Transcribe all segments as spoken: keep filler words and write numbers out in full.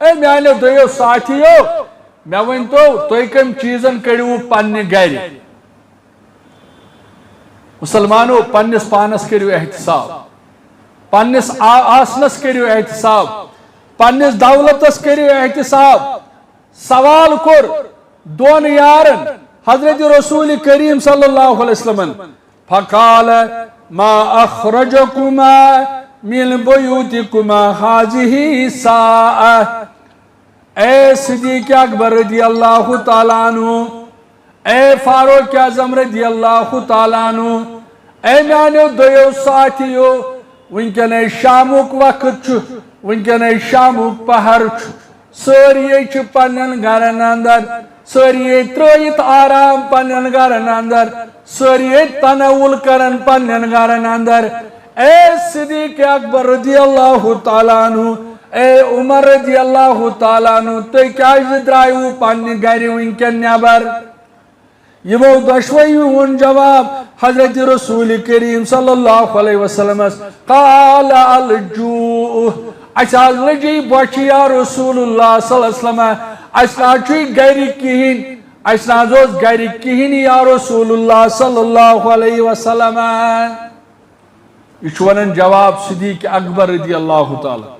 A میانیو دویو ساتھیو، مےٚ ؤنۍ تو، تُہۍ کٔمۍ چیٖزن کٔڑِو پننہِ گرِ؟ مسلمانو، پننِس پانس کٔرِو احتساب، پننِس آ-، آسنس کٔرِو احتساب، پننِس دولتس کٔرِو احتساب۔ سوال کوٚر دۄن یارن حضرت رسول کریم صلی اللہ علیہ وسلمن، فقال، ما اخرجکما من بیوتکما هذه الساعة۔ اے صدیق اکبر رضی اللہ تعالیٰ عنہ، اے فاروق اعظم رضی اللہ تعالیٰ عنہ، اے میانیو دویو ساتھیو، وٕنکیٚنَے شامُک وقت چھُ، وٕنکیٚنَے شامُک پہر چھُ، سٲری چھِ پننٮ۪ن گرن اندر، سٲری ترٲیِتھ آرام پننٮ۪ن گرن اندر، سٲری تناول کرن پننٮ۪ن گرن اندر۔ اے صدیق اکبر رضی اللہ تعالیٰ عنہ، اے عمر رضی اللہ تعالیٰ عنہ، تُہۍ کیازِ درایوٕ پننہِ گرِ وٕنکیٚن نٮ۪بر؟ یِمو دۄشوٕنی ووٚن جواب حضرت رسول کریم صلی اللہ علیہ وسلمس، قال الجوع، اسہِ حظ لٔجے بۄچھِ یا رسول اللہ صلی اللہ علیہ وسلم، اسہِ نہ حظ چھُے گرِ کِہیٖنۍ، اسہِ نہ حظ اوس گرِ کِہیٖنۍ یا رسول اللہ صلی اللہ علیہ وسلم۔ یہِ چھُ ونان جواب صدیق اکبر رضی اللہ تعالیٰ۔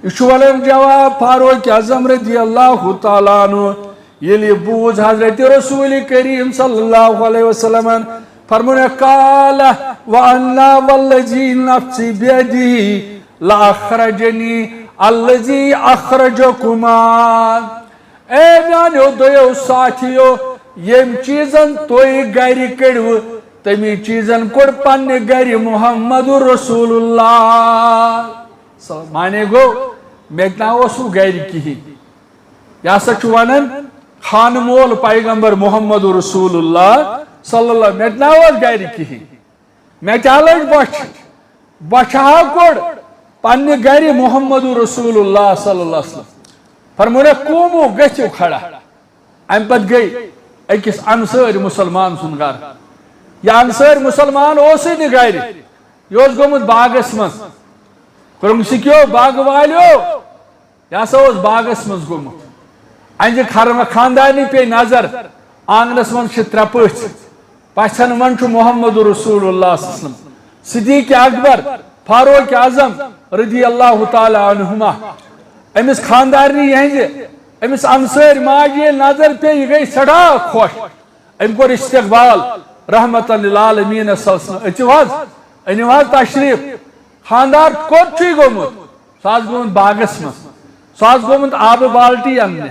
یہِ چھُ ونان جواب فاروق اعظم رضی اللہ تعالیٰ عنہ۔ ییٚلہِ یہِ بوٗز حضرت رسول کریم صلی اللہ علیہ وسلمن، فرموو، قال، وانا والذی نفسی بیدہ لاخرجنی الذی اخرجکما۔ اے میانیو دویو ساتھیو، ییٚمۍ چیٖزن تُہۍ گرِ کٔڑوٕ، تَمی چیٖزن کوٚڑ پننہِ گرِ محمد رسول اللہ۔ سو-، معنی گوٚو، مےٚ تہِ نہ اوس وۄنۍ گرِ کِہیٖنۍ۔ یہِ ہسا چھُ ونان خانہٕ مول پیغمبر محمد رسول اللہ صلی اللہ، مےٚ تہِ نہ اوس گرِ کِہیٖنۍ۔ مےٚ کیٛاہ لٔج بۄچھِ؟ بۄچھِ ہا کوٚڑ پننہِ گرِ محمد رسول اللہ صلی اللہ علیہ وسلم۔ فرموونکھ، قومو، گٔژھِو کھڑا۔ امہِ پتہٕ گٔے أکِس انصٲرۍ مسلمان سُنٛد گرٕ۔ یہِ انصٲرۍ مسلمان اوسُے نہٕ گرِ، یہِ اوس گوٚمُت باغس منٛز۔ کوٚرُن سِکیو، باغہٕ والیو، یہِ ہسا اوس باغس منٛز گوٚمُت۔ أہنٛزِ خر-، خاندارنہِ پیٚیہِ نظر، آنگنس منٛز چھِ ترٛےٚ پٔژھۍ۔ پژھن منٛز چھُ محمد رسول اللہ صلی اللہ علیہ وسلم، صدیق اکبر، فاروق اعظم رضی اللہ تعالیٰ عنہما۔ أمِس خاندارنہِ یِہنٛزِ، أمِس انصٲرۍ ماجہِ ییٚلہِ نظر پیٚیہِ، یہِ گٔے سٮ۪ٹھاہ خۄش۔ أمۍ کوٚر استقبال رحمتن للعالمین صلی اللہ علیہ وسلم۔ أژِو حظ، أنِو حظ تشریف۔ خاندار کوٚت چھُے گوٚمُت؟ سُہ حظ گوٚمُت باغس منٛز۔ سُہ حظ گوٚمُت آبہٕ بالٹی اننہِ۔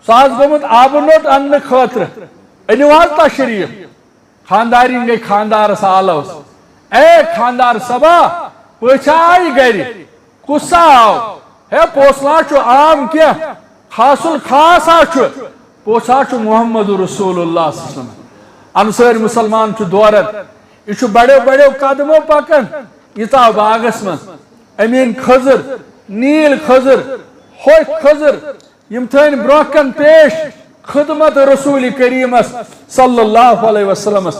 سُہ حظ گوٚمُت آبہٕ نوٚٹ اننہٕ خٲطرٕ۔ أنِو حظ تشریٖف۔ خانٛدارِنۍ گٔے خانٛدارس آلوس۔ اے خانٛدار صٲبا، پٔژھۍ آیہِ گرِ۔ کُس سا آو؟ ہے، پوٚژھ نا چھُ عام کینٛہہ، خاص الخاص ہا چھُ۔ پوٚژھ ہا چھُ محمد رسول اللہ صلی اللہ علیہ وسلم۔ انصٲرۍ مسلمان چھُ دوران۔ یہِ چھُ بڑیو بڑیو قدمو پکان۔ یہِ ژاو باغس منٛز۔ أمۍ أنۍ کھٔزٕر، نیٖل کھٔزٕر، ہوٚکھۍ کھٔزٕر، یِم تھٲوِن برونٛہہ کَن پیش خدمت رسول کریٖمس صلی اللہ علیہ وسلمس۔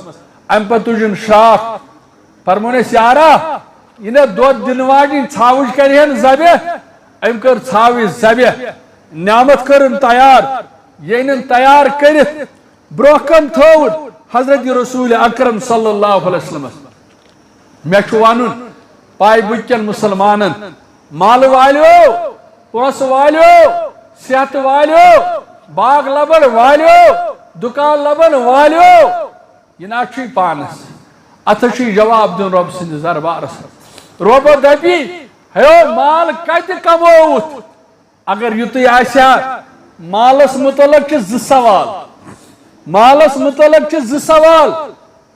اَمہِ پتہٕ تُجِن شاخ۔ فرموونَس، یارا، یہِ نہ دۄد دِنہٕ واجِنۍ ژھاوٕج کرِہن ذبح۔ أمۍ کٔر ژھاوٕج ذبح، نعمت کٔرٕن تیار۔ یہِ أنِن تیار کٔرِتھ، برونٛہہ کَن تھٲوٕن حضرت رسول اکرم صلی اللہ علیہ وسلمس۔ مےٚ چھُ وَنُن، پاے بُتکٮ۪ن مُسلمانن، مالہٕ والیو، پونٛسہٕ والیو، صحتہٕ والیو، باغ لبن والیو، دُکان لبن والیو، یہِ نہ چھُے پانس۔ اتھ چھُے جواب دیُن رۄب سٕنٛدِس دربارس۔ رۄبہ دپی، ہے مال کتہِ کمووُتھ؟ اگر یُتُے آسہِ ہا، مالس متعلق چھِ زٕ سوال۔ مالس متعلق چھِ زٕ سوال۔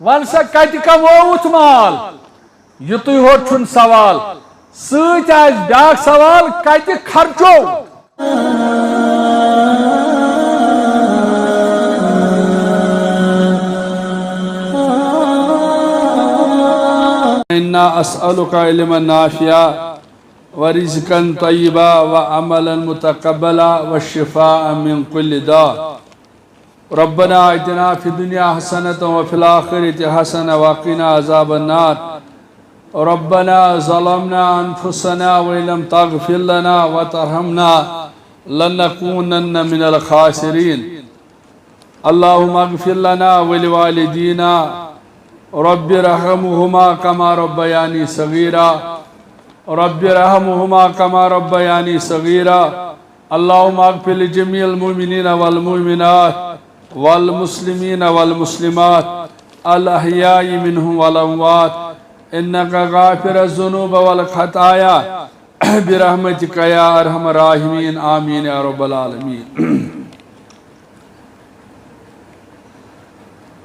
وَن سا، کتہِ کمووُتھ مال؟ یُتُے ہوت چھُنہٕ سوال۔ سۭتۍ آسہِ بیٛاکھ سوال، کتہِ خرچوو؟ إنا أسألك علما نافعا ورزقا طيبا وعملا متقبلا وشفاء من كل داء۔ ربنا آتنا في الدنيا حسنة وفي الآخرة حسنة وقنا عذاب النار۔ ربنا ظلمنا أنفسنا وإن لم تغفر لنا وترحمنا لنكونن من الخاسرين. اللهم اغفر لنا ولوالدينا، رب ارحمهما كما ربياني صغيرا، رب ارحمهما كما ربياني صغيرا. اللهم اغفر لجميع المؤمنين والمؤمنات والمسلمين والمسلمات الأحياء منهم والأموات، إنك غافر الذنوب والخطايا، برحمتك يا أرحم الراحمين، آمين يا رب العالمين.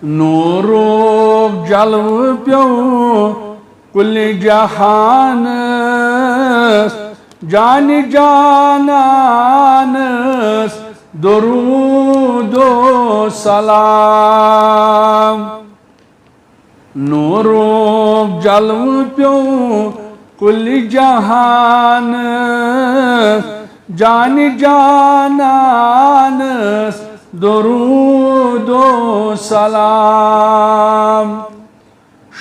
نورُک جلوٕ پیوٚو کُلہِ جہانس، جانہِ جانانس درود و سلام۔ نورُک جلوٕ پیوٚو کُلہِ جہانس، جانہِ جانانس درود و سلام۔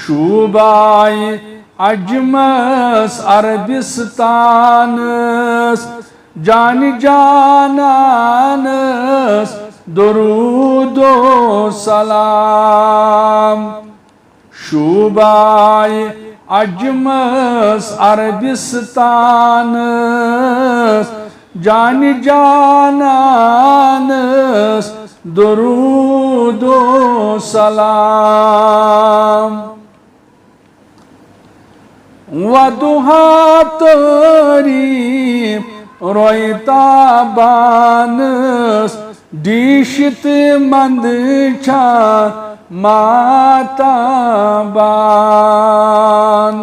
شوٗبایہِ عجمس عربستانس، جانہِ جانانس درود و سلام۔ شوٗبایہِ عجمس عربستانس، جانہِ جانانس درود و سلام۔ وضحیٰ تعریف رویتابانس، ڈیشت مند چھا ماتابان۔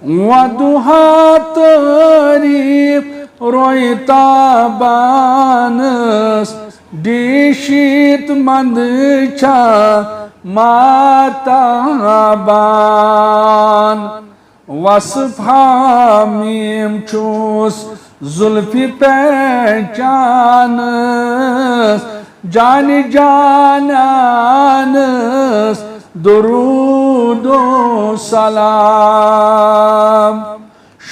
وضحیٰ تعریف رویتابانس، ڈیشت مند چھا ماتابان۔ وصف حمیم چھُس زلفِ پہچانس، جانہِ جانانس درود و سلام۔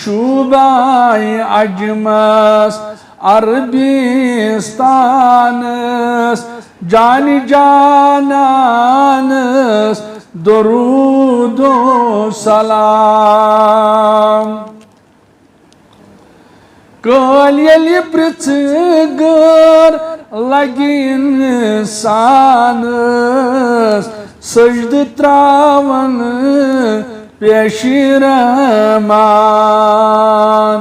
شوٗبایہِ عجمس عربستانس، جانہِ جانانس درود و سلام۔ کٲلۍ ییٚلہِ پرٛژھٕ غٲر لگہِ انسانس، سجدٕ تراون پیش رحمان۔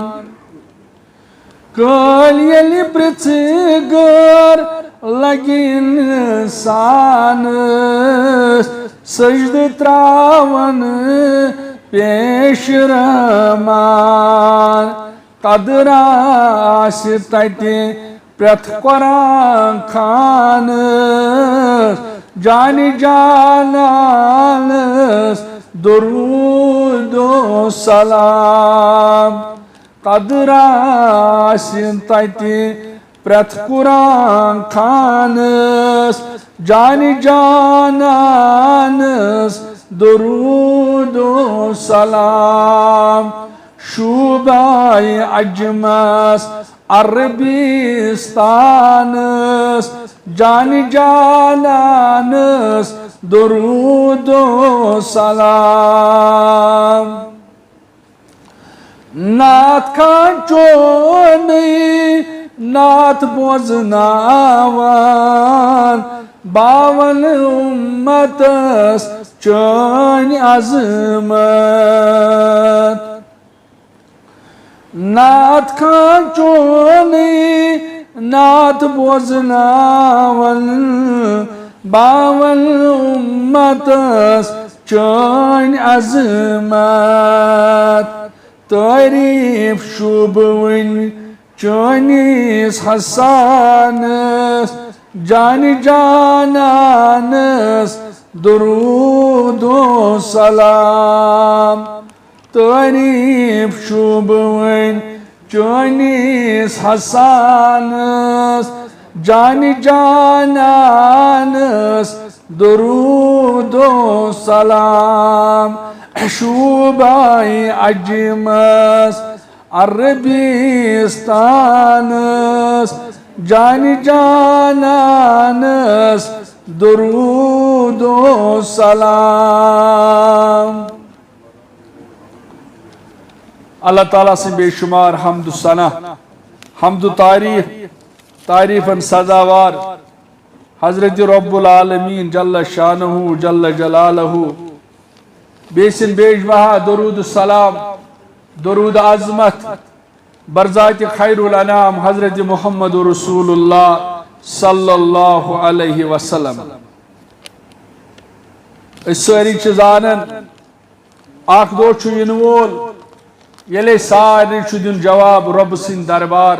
کٲلۍ ییٚلہِ پرٛژھٕ غٲر لگہِ انسانس، سجدٕ تراون پیش رحمان۔ قدر آسہِ تتہِ پرٛٮ۪تھ قرآن خوانس، جانہِ جانانس درود و سلام۔ قدر آسہِ تتہِ پرٛٮ۪تھ قرآن خوانس، جانہِ جانانس درود و سلام۔ شوٗبایہِ عجمس عربستانس، جانہِ جانانس درود و سلام۔ نعت خوان چونٕے نعت بوزناوان، باون امتس چٲنۍ عظمت۔ نعت خوان چونٕے نعت بوزناون، باون امتس چٲنۍ عظمت۔ تعریف شوٗبوٕنۍ چٲنِس حسانس، جانہِ جانانس درود و سلام۔ تعریف شوٗبوٕنۍ چٲنِس حسانس، جانہِ جانانس درود و سلام۔ شوٗبایہِ عجمس عربستانس جان جانانس درود و سلام۔ اللہ تعالیٰ سٕنٛدۍ بے شمار حمد و ثنا، حمد و تعریف، تعریفن سزاوار حضرت رب العالمین جل شانہ جل جلالہ، بیٚیہِ سٕنٛدۍ بے بہا درود و سلام، درود عظمت برذات خیر الانام حضرت محمد رسول اللہ صلی اللہ علیہ وسلم۔ أسۍ سٲری چھِ زانان، اکھ دۄہ چھُ یِنہٕ وول، ییٚلہِ أسۍ سارنٕے چھُ دیُن جواب رۄبہٕ سٕنٛدِ دربار،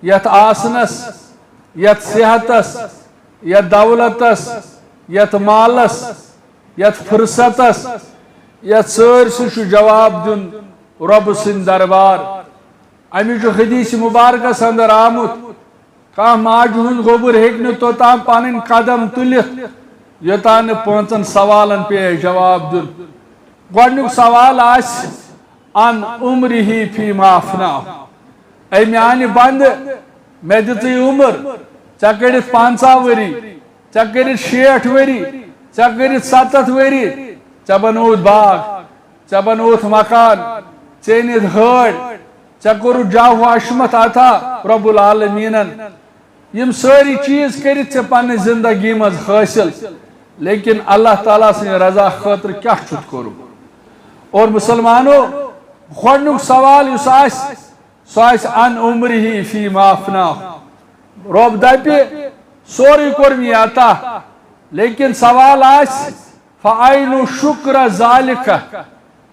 یتھ آسنس، یتھ صحتس، یتھ دولتس، یتھ مالس، یتھ فرصتس، یتھ سٲرسٕے چھُ جواب دیُن رۄبہٕ سٕنٛدِ دربار۔ اَمہِ چھُ حدیث مبارکس اندر آمُت، کانٛہہ ماجہِ ہُنٛد گوٚبُر ہیٚکہِ نہٕ توٚتام پنٕنۍ قدم تُلِتھ، یوٚتام نہٕ پانٛژن سوالن پیٚیہِ جواب دیُن۔ گۄڈٕنیُک سوال آسہِ، عن عمرہ فیما افناہ۔ اے میانہِ بندٕ، مےٚ دِژٕے عمر، ژےٚ کٔرِتھ پنٛژاہ ؤری، ژےٚ کٔرِتھ شیٹھ ؤری، ژےٚ کٔرِتھ ستتھ ؤری، ژےٚ بنووُتھ باغ، ژےٚ بنووُتھ مکان، ژےٚ أنِتھ گٲڑۍ، ژےٚ کوٚرُتھ جاہ و عشمت عطا رب العالمینن۔ یِم سٲری چیٖز کٔرِتھ ژےٚ پننہِ زندگی منٛز حٲصِل، لیکن اللہ تعالیٰ سٕنٛدِ رضا خٲطرٕ کیٛاہ چھُتھ کوٚرمُت؟ اور مسلمانو، گۄڈٕنیُک سوال یُس آسہِ، سُہ آسہِ عن عمرہ فیما افناہ۔ رۄب دپہِ، سورُے کوٚر مےٚ عطا، لیکن سوال آسہِ، فَأَيْنُ شُكْرَ ذَلِكَ؟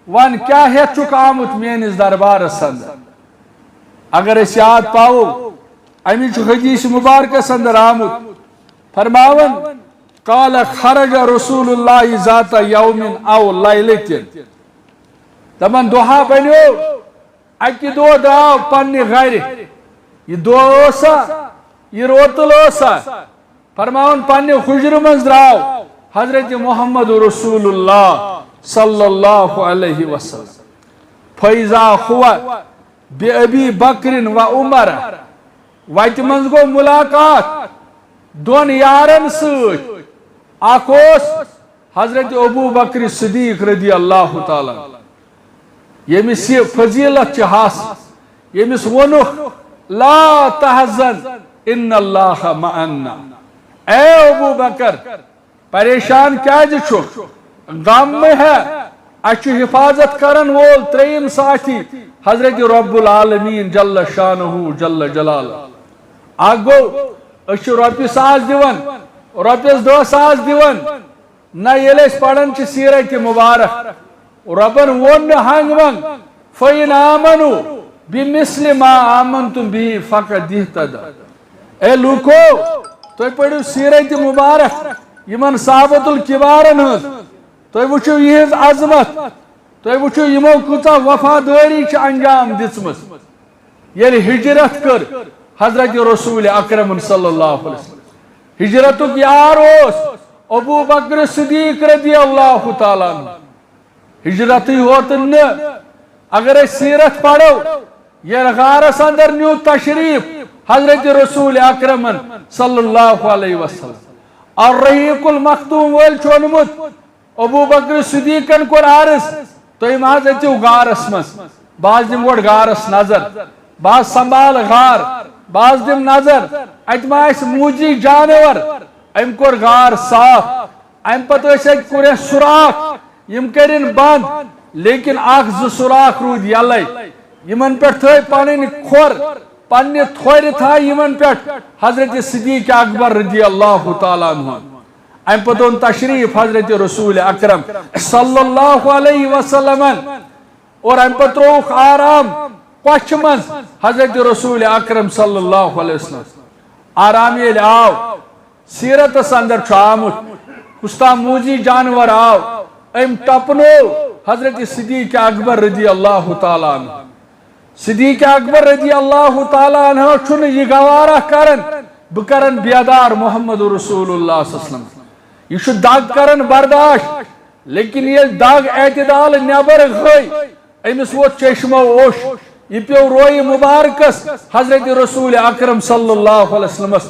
وَن کیٛاہ ہٮ۪تھ چھُکھ آمُت میٲنِس دربارس اندر؟ اگر أسۍ یاد پاوو، اَمِچ چھُ حدیث مبارکس اندر آمُت، فرماوان، قال خرج رسول اللہ ذات یوم او لیلۃ۔ دپان دۄہا بنیو، اکہِ دۄہ درٛاو پننہِ گرِ۔ یہِ دۄہ اوسا، یہِ روتُل اوسا؟ فرماوان، پننہِ حجرٕ منٛز درٛاو حضرت محمد رسول اللہ صلی اللہ علیہ وسلم۔ فیضا ہوا بے ابی بکرن و عمر۔ وتہِ منٛز گوٚو ملاقات دۄن یارن سۭتۍ۔ اکھ اوس حضرت ابو بکر صدیق رضی اللہ تعالیٰ عنہ، ییٚمِس یہِ فضیلت چھِ حاصل، ییٚمِس ووٚنُکھ، لا تحزن ان اللہ معنا۔ اے ابو بکر، پریشان کیازِ چھُکھ؟ غم مہ ہے، اَسہِ چھُ حفاظت کرن وول ترٛیٚیِم ساتھی حضرت رب العالمین جل شانہ جل جلالہ۔ اکھ گوٚو، أسۍ چھِ رۄپیہِ ساس دِوان، رۄپیَس دَہ ساس دِوان، نہ، ییٚلہِ أسۍ پران چھِ سیرت مبارک، رۄبن ووٚن نہٕ ہنگ منگ، فَإِنْ آمَنُوا بِمِثْلِ مَا آمَنْتُمْ بِهِ فَقَدِ اهْتَدَوْا۔ اے لوٗکو، تُہۍ پٔرِو سیرت مبارک یِمن صحابت الکبارن ہٕنٛز، تُہۍ وٕچھِو یِہٕنٛز عظمت، تُہۍ وٕچھِو یِمو کۭژاہ وفادٲری چھِ انجام دِژمٕژ۔ ییٚلہِ ہجرت کٔر حضرت رسول اکرمن صلی اللہ علیہ وسلم، ہجرتُک یار اوس ابو بکر صدیق رضی اللہ تعالیٰ عنہ۔ ہجرتٕے ہوت نہٕ، اگر أسۍ سیرت پرو، ییٚلہِ غارس اندر نیوٗ تشریف حضرت رسول اکرمن صلی اللہ علیہ وسلم، الرحیق المختوم وٲلۍ چھُ اوٚنمُت، ابو بکر صدیقن کوٚر عرض، تُہۍ ما حظ أژِو غارس منٛز؟ بہٕ حظ دِمہٕ گۄڈٕ غارس نظر، بہٕ حظ سنبھالہٕ غار، بہٕ حظ دِمہٕ نظر، اتہِ ما آسہِ موٗجی جانور۔ أمۍ کوٚر غار صاف۔ امہِ پتہٕ ٲسۍ اتہِ کُنہِ سوراخ، یِم کٔرِن بند، لیکن اکھ زٕ سوراخ روٗدۍ یلے۔ یِمن پٮ۪ٹھ تھٲوۍ پنٕنۍ کھۄر، پننہِ تھورِ تھایہِ یِمن پٮ۪ٹھ حضرت صدیق اکبر رضی اللہ تعالیٰ عنہ۔ امہِ پتہٕ اوٚن تشریف حضرت رسول اکرم صلی اللہ علیہ وسلمن اور امہِ پتہٕ ترٛووُکھ آرام کۄچھِ منٛز حضرت رسول اکرم صلی اللہ علیہ وسلم۔ آرام ییٚلہِ آو، سیرتس اندر چھُ آمُت، کُس تام موٗجی جانور آو، أمۍ ٹپنوو حضرت صدیق اکبر رضی اللہ تعالیٰ عنہ۔ صدیق اکبر رضی اللہ تعالیٰ عنہ چھُنہٕ یہِ گوارہ کران، بہٕ کرن بیدار محمد رسول اللہ صلی اللہ علیہ وسلم۔ یہِ چھُ دگ کران برداشت، لیکن ییٚلہِ دگ اعتدال نٮ۪بر گٔے، أمِس ووت چشمو اوٚش، یہِ پیوٚو رویہِ مُبارکس حضرت رسول اکرم صلی اللہ علیہ وسلمس،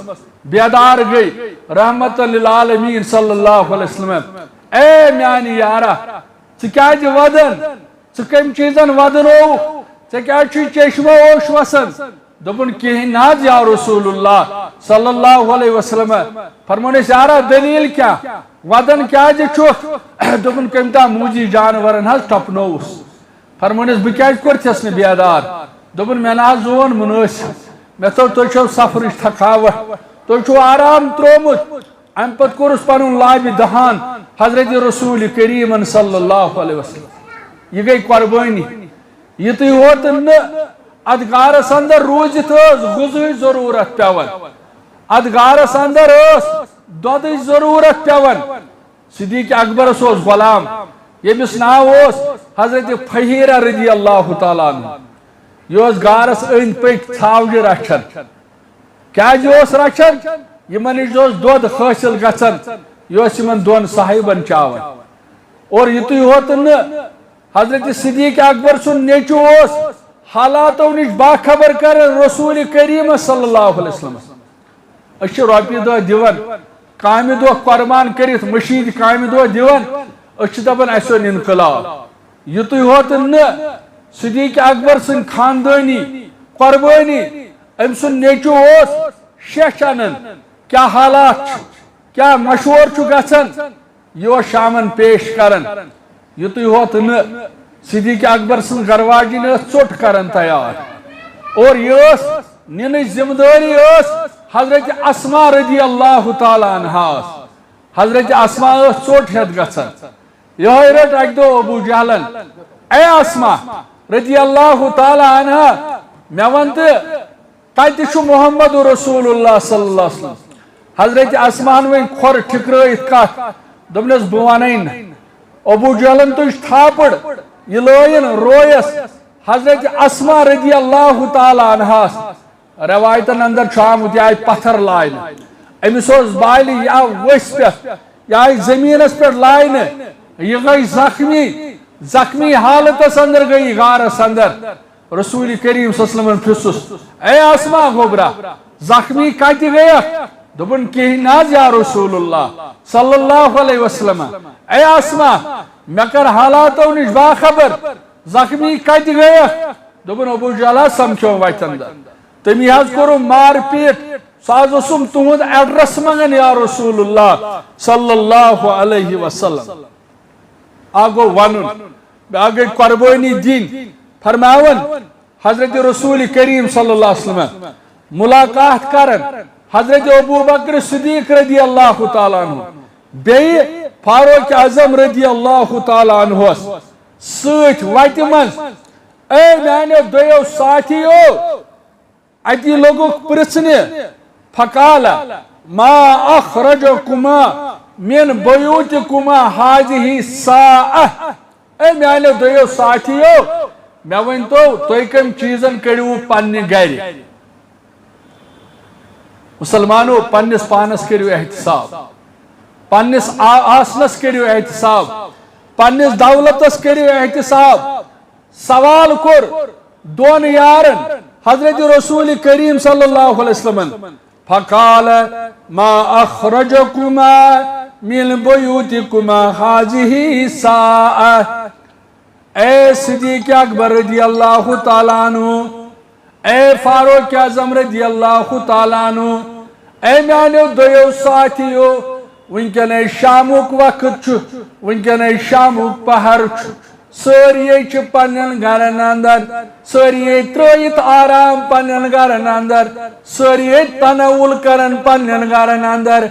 بیدار گٔے رحمت للعالمین صلی اللہ علیہ وسلم۔ اے میانہِ یارا، ژٕ کیازِ ودان؟ ژٕ کمہِ چیٖزن ودنووُکھ؟ ژےٚ کیازِ چھُے چشمہٕ اوش وسان؟ دوٚپُن، کِہیٖنۍ نہ حظ یا رسول اللہ صلی اللہ علیہ وسلم۔ فرمونس، یارا، دلیل کیٛاہ؟ ودان کیازِ چھُکھ؟ دوٚپُن، کٔمۍ تام موٗجی جانورن حظ ٹپنووُس۔ فرمونس، بہٕ کیازِ کوٚرتھس نہٕ بیدار؟ دوٚپُن، مےٚ نہ حظ زون مُنٲسِب۔ مےٚ دوٚپ، تُہۍ چھِو سفرٕچ تھکاوٹ، تُہۍ چھِو آرام ترٛوومُت۔ امہِ پتہٕ کوٚرُس پنُن لابہِ دہان حضرت رسول کریمن صلی اللہ علیہ وسلم۔ یہِ گٔے قربٲنی۔ یِتُے ہوت نہٕ، اتھ غارس اندر روٗزِتھ ٲس غذہٕچ ضروٗرت پٮ۪وان، اتھ غارس اندر ٲس دۄدٕچ ضروٗرت پٮ۪وان۔ صدیق اکبرس اوس غلام، ییٚمِس ناو اوس حضرت فہیرہ رضی اللہ تعالیٰ عنہ۔ یہِ اوس غارس أنٛدۍ پٔکۍ ژھاوجہِ رچھان۔ کیازِ اوس رچھان؟ یِمن نِش اوس دۄد حٲصِل گژھان، یہِ اوس یِمن دۄن صاحبن چاوان۔ اور یِتُے ہوت نہٕ، حضرت صدیق اکبر سُنٛد نیٚچو اوس حالاتو نِش باخبر کران رسول کریم صلی اللہ علیہ وسلم۔ أسۍ چھِ رۄپیہِ دہ دِوان، کامہِ دۄہ قۄربان کٔرِتھ مٔشیٖد کامہِ دۄہ دِوان، أسۍ چھِ دَپان اَسہِ اوٚن انقلاب۔ یِتُے ہوت نہٕ، صدیق اکبر سٕنٛدۍ خاندٲنی قۄربٲنی، أمۍ سُنٛد نیٚچو اوس شیٚچھ اَنان، کیٛاہ حالات چھِ، کیٛاہ مشورٕ چھُ گژھان، یہِ اوس شامن پیش کران۔ یِتُے ہوت نہٕ، صدیق اکبر سٕنٛز گرواجِنۍ ٲس ژوٚٹ کران تیار۔ اور یہِ ٲس نِنٕچ ذمہٕ دٲری ٲس حضرت اسما رضی اللہ تعالیٰ عنہاس۔ حضرت اسما ٲس ژوٚٹ ہٮ۪تھ گژھان۔ یِہوٚے رٔٹ اکہِ دۄہ ابو جہلن، اے اسما رضی اللہ تعالیٰ عنہا، مےٚ وَن تہٕ، کتہِ چھُ محمد رسول اللہ صلی اللہ علیہ وسلم؟ حضرت اسماہن ؤنۍ کھۄر ٹھِکرٲیِتھ کتھ، دوٚپنس، بہٕ ونے نہٕ۔ ابو جہلن تُج تھاپڑ، یہِ لٲیِن رویس حضرت اسما رضی اللہ تعالیٰ عنہاس۔ روایتن اندر چھُ آمُت، یہِ آیہِ پتھر لاینہٕ، أمِس اوس بالہِ یا ؤسۍ پٮ۪ٹھ، یہِ آیہِ زٔمیٖنس پٮ۪ٹھ لاینہٕ، یہِ گٔے زخمی، زخمی حالتس اندر گٔے یہِ غارس اندر۔ رسول کریم صلی اللہ علیہ وسلمن پرژھُس، اے اسما گوبرا، زخمی کتہِ گٔیکھ؟ دوٚپُن، کِہیٖنۍ نہ حظ یا رسول اللہ صلی اللہ علیہ وسلم۔ اے اسما، مےٚ کر حالاتو نِش باخبر، زخمی کتہِ گٔیکھ؟ دوٚپُن، ابو جہلا سمکھیو وتہِ اندر، تٔمی حظ کوٚرُم مار پیٖٹ، سُہ حظ اوسُم تُہُنٛد ایڈریس منگان یا رسول اللہ صلی اللہ علیہ وسلم۔ اکھ گوٚو ونُن، بیاکھ گٔے قربٲنی دِنۍ۔ فرماوان حضرت رسول کریم صلی اللہ علیہ وسلم ملاقات کرن حضرت ابو بکر صدیق رضی اللہ تعالیٰ عنہ، بیٚیہِ فاروق اعظم رضی اللہ تعالیٰ عنہس سۭتۍ وتہِ منٛز۔ اے میانیو دۄیو ساتھیو، اتی لوگُکھ پرژھنہِ، فقال، ما اخرجکما من بیوتکما هذه الساعة؟ اے میانیو دۄیو ساتھیو، مےٚ ؤنۍ تو، تُہۍ کٔمۍ چیٖزن کٔڑِو پننہِ گرِ؟ مسلمانو، پننِس پانس کٔرِو احتساب، پننِس آ-، آسنس کٔرِو احتساب، پننِس دولتس کٔرِو احتساب۔ سوال کوٚر دۄن یارن حضرت رسول کریم صلی اللہ علیہ وسلمن، فقال، ما اخرجکما من بیوتکما هذه الساعة؟ اے صدیق اکبر رضی اللہ تعالیٰ عنہ، اے فاروق اعظم رضی اللہ تعالیٰ عنہ، اے میانیو دۄیو ساتھیو، وٕنکیٚن اے شامُک وقت چھُ، وٕنکیٚن اے شامُک پہر چھُ، سٲری چھِ پننٮ۪ن گرن اندر، سٲری ترٲیِتھ آرام پننٮ۪ن گرن اندر، سٲری تناول کرن پننٮ۪ن گرن اندر۔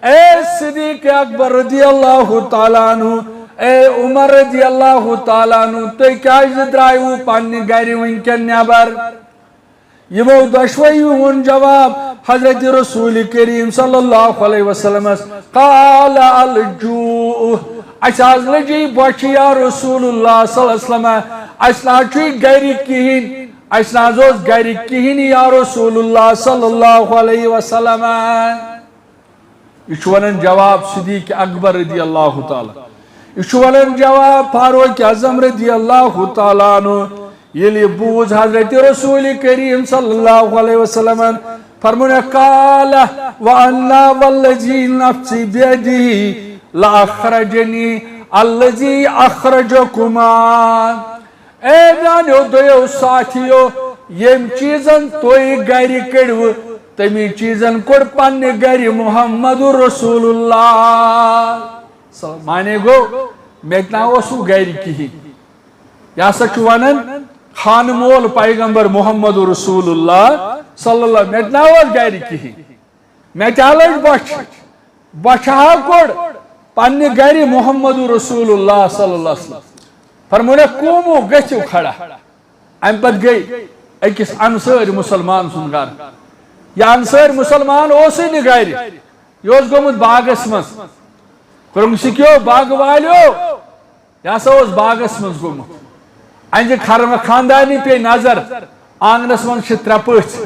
اے صدیق اکبر رضی اللہ تعالیٰ عنہ، اے عمر رضی اللہ تعالیٰ عنہ، تُہۍ کیازِ درایوٕ پننہِ گرِ وٕنکیٚن نٮ۪بر؟ یِمو دۄشوٕنی ووٚن جواب حضرت رسول کریم صلی اللہ علیہ وسلمس، قال، الجوع، اسہِ حظ لٔجے بۄچھِ یا رسول اللہ صلی اللہ علیہ وسلم، اسہِ نہ حظ چھُے گرِ کِہیٖنۍ، اسہِ نہ حظ اوس گرِ کِہیٖنۍ یا رسول اللہ صلی اللہ علیہ وسلم۔ یہِ چھُ ونان جواب صدیق اکبر رضی اللہ تعالیٰ، یہِ چھُ ونان جواب فاروق اعظم رضی اللہ تعالیٰ عنہ۔ ییٚلہِ یہِ بوٗز حضرت رسول کریم صلی اللہ علیہ وسلمن، فرموونکھ، قال، وانا والذی نفسی بیدہ، لاخرجنی الذی اخرجکما۔ اے میانیو دویو ساتھیو، ییٚمۍ چیٖزن تُہۍ گرِ کٔڑوٕ، تَمی چیٖزن کوٚڑ پننہِ گرِ محمد رسول اللہ۔ سو، معنی گوٚو، مےٚ تہِ نہ اوس سُہ گرِ کِہیٖنۍ۔ یہِ ہسا چھُ ونان خانہٕ مول پیغمبر محمد رسول اللہ صلی اللہ، مےٚ تہِ نہ اوس گرِ کِہیٖنۍ۔ مےٚ تہِ ہا لٔج بۄچھِ۔ بۄچھِ ہا کوٚڑ پننہِ گرِ محمد رسول اللہ صلی اللہ علیہ وسلم۔ فرموونکھ، قوموا، گٔژھِو کھڑا۔ امہِ پتہٕ گٔے أکِس انصٲرۍ مُسلمان سُنٛد گرٕ۔ یہِ انصٲرۍ مُسلمان اوسُے نہٕ گرِ، یہِ اوس گوٚمُت باغس منٛز۔ کوٚرُن سِکیو، باغہٕ والیو، یہِ ہسا اوس باغس منٛز گوٚمُت۔ اَنجہِ خرمہٕ خاندارنہِ پیٚیہِ نظر، آنگنس منٛز چھِ ترٛےٚ پٔژھۍ۔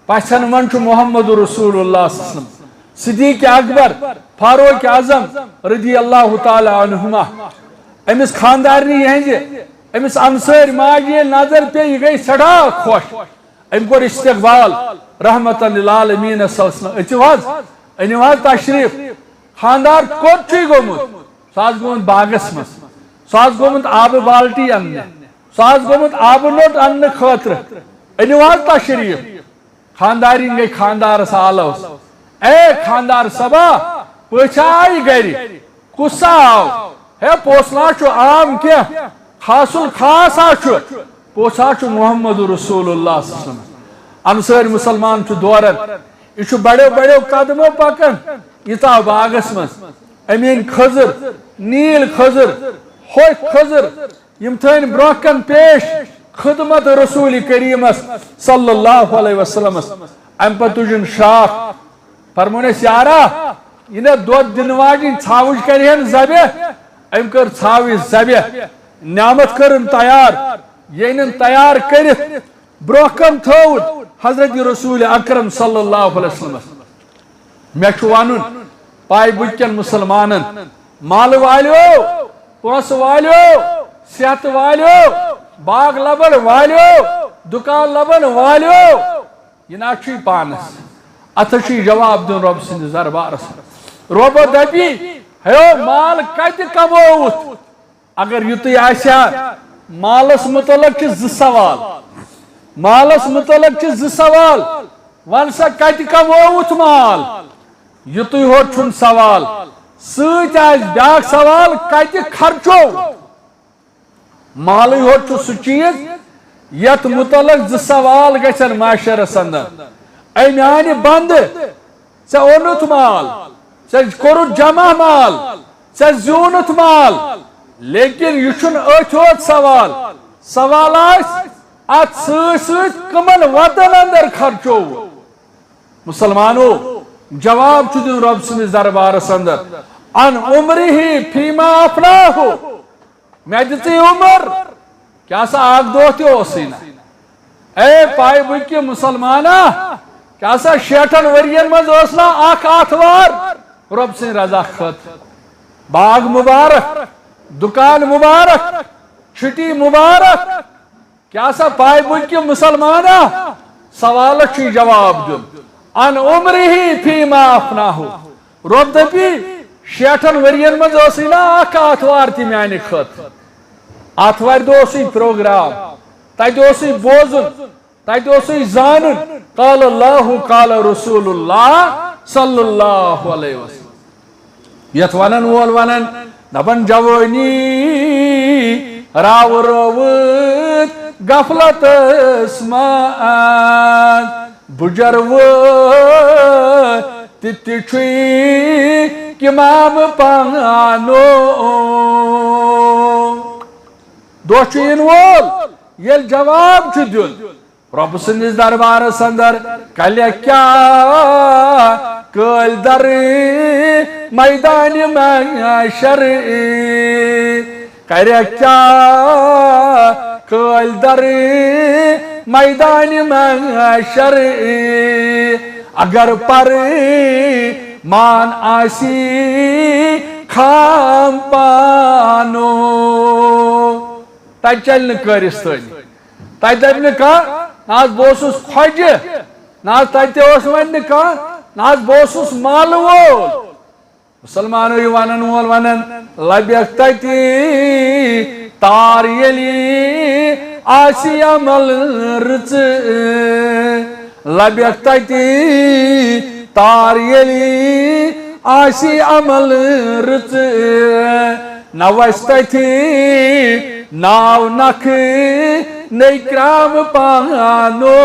پژھن منٛز چھُ محمد رسول اللہ صلی اللہ علیہ وسلم، صدیق اکبر، فاروق اعظم رضی اللہ تعالیٰ عنہما۔ أمِس خاندارنہِ یِہنٛزِ، أمِس انصٲرۍ ماجہِ ییٚلہِ نظر پیٚیہِ، یہِ گٔے سٮ۪ٹھاہ خۄش۔ أمۍ کوٚر استقبال رحمتن للعالمین صلی اللہ علیہ وسلم۔ أژِو حظ، أنِو حظ تشریف۔ خاندار کوٚت چھُے گوٚمُت؟ سُہ حظ گوٚمُت باغس منٛز۔ سُہ حظ گوٚمُت آبہٕ بالٹی اننہِ۔ سُہ حظ گوٚمُت آبہٕ لوٚٹ اننہٕ خٲطرٕ۔ أنِو حظ تشریف۔ خاندارِنۍ گٔے خاندارس آلوس۔ اے خاندار صٲبا، پٔژھۍ آیہِ گرِ، کُس سا آو؟ ہے، پوٚژھ نا چھُ عام کینٛہہ، خاص الخاص ہا چھُ۔ پوٚژھ ہا چھُ محمد رسول اللہ صلی اللہ علیہ وسلم۔ انصٲرۍ مُسلمان چھُ دوران، یہِ چھُ بڑیو بڑیو قدمو پکان، یہِ ژاو باغس منٛز۔ أمۍ أنۍ خٔزٕر، نیٖل خٔزٕر، ہوٚکھۍ خٔزٕر، یِم تھٲوِن برونٛہہ کَن پیش خدمت رسول کریمس صلی اللہ علیہ وسلمس۔ اَمہِ پتہٕ تُجِن شاخ، فرموونس، یارا، یہِ نہ دۄد دِنہٕ واجِنۍ ژھاوٕج کرِ ہن ذبح۔ أمۍ کٔر ژھاوٕج ذبح، نعمت کٔرٕن تیار۔ ییٚلہِ تیار کٔرِتھ برونٛہہ کَن تھٲوٕن حضرت رسول اکرم صلی اللہ علیہ وسلمس۔ مےٚ چھُ وَنُن، پاے بُتکٮ۪ن مُسلمانن، مالہٕ والیو، پونٛسہٕ والیو، صحتہٕ والیو، باغ لبن والیو، دُکان لبن والیو، یہِ نہ چھُے پانس، اتھ چھُے جواب دیُن رۄب سٕنٛدِس دربارس۔ رۄبہ دپی، ہے مال کتہِ کمووُتھ؟ اگر یُتُے آسہِ ہا، مالس متعلق چھِ زٕ سوال۔ مالس متعلق چھِ زٕ سوال۔ وَن سا، کَتہِ کمووُتھ مال؟ یُتُے ہوت چھُنہٕ سوال۔ سۭتۍ آسہِ بیٛاکھ سوال، کَتہِ خرچوو؟ مالٕے ہوت چھُ سُہ چیٖز، یَتھ متعلق زٕ سوال گژھن معاشرس اندر۔ اے میانہِ بندٕ، ژےٚ اوٚنُتھ مال، ژےٚ کوٚرُتھ جمع مال، ژےٚ زیوٗنُتھ مال، لیکن یہِ چھُنہٕ أتھۍ یوت سوال۔ سوال آسہِ، اتھ سۭتۍ سۭتۍ کمن وتن اندر خرچوو؟ مسلمانو، جواب چھُ دیُن رۄب سٕنٛدِس دربارس اندر، عن عمرہ فیما افناہ۔ مےٚ دِژٕے عمر، کیٛاہ سا اکھ دۄہ تہِ اوسُے نہ۔ اے پایہِ بُکہِ مسلمانا، کیٛاہ سا شیٹھن ؤرین منٛز ٲس نہ اکھ آتھوار رۄب سٕنٛدِ رضا خٲطرٕ؟ باغ مبارک، دُکان مبارک، چھُٹی مبارک، کیٛاہ سا پاے بُتکہِ مسلمانا؟ سوالس چھُے جواب دیُن۔ عن عمرہ فیما افناہ۔ رۄب دپی، شیٹھن ؤرین منٛز ٲسٕے نا اکھ آتھوار تہِ میانہِ خٲطرٕ۔ آتھوارِ دۄہ اوسُے پروگرام، تتہِ اوسُے بوزُن، تتہِ اوسُے زانُن۔ قال اللہ، قال رسول اللہ صلی اللہ علیہ وسلم۔ یتھ ونن وول ونن، دپن جوٲنی راو رٲوٕتھ غفلتس منٛز، بُجر وٲتۍ تہِ تہِ چھُے کمام پانو۔ دۄہ چھُ یِنہٕ وول، ییٚلہِ جواب چھُ دیُن۔ رۄب سٕنٛدِس دربارس اندر کلہِ کیٛاہ کٲلۍ در میدانِ محشر، کرِ کیٛاہ کٲلۍ در میدانِ محشر، اگر پر مان آسی خام پانو۔ تتہِ چلہِ نہٕ کٲرِستٲنی۔ تتہِ دپہِ نہٕ کانٛہہ، نہ حظ بہٕ اوسُس کھۄجہِ، نہ حظ تتہِ تہِ اوس وۄنۍ نہٕ کانٛہہ، نہ حظ بہٕ اوسُس مالہٕ وول۔ مسلمانو یہِ ونن وول ونن، لبیکھ تتی تار ییٚلہِ آسہِ عمل رٕژٕ، لبیکھ تتی تار ییٚلہِ آسہِ عمل رٕژٕ، نہ وسہِ تتہِ ناو نکھٕ نٔے کرام پانو۔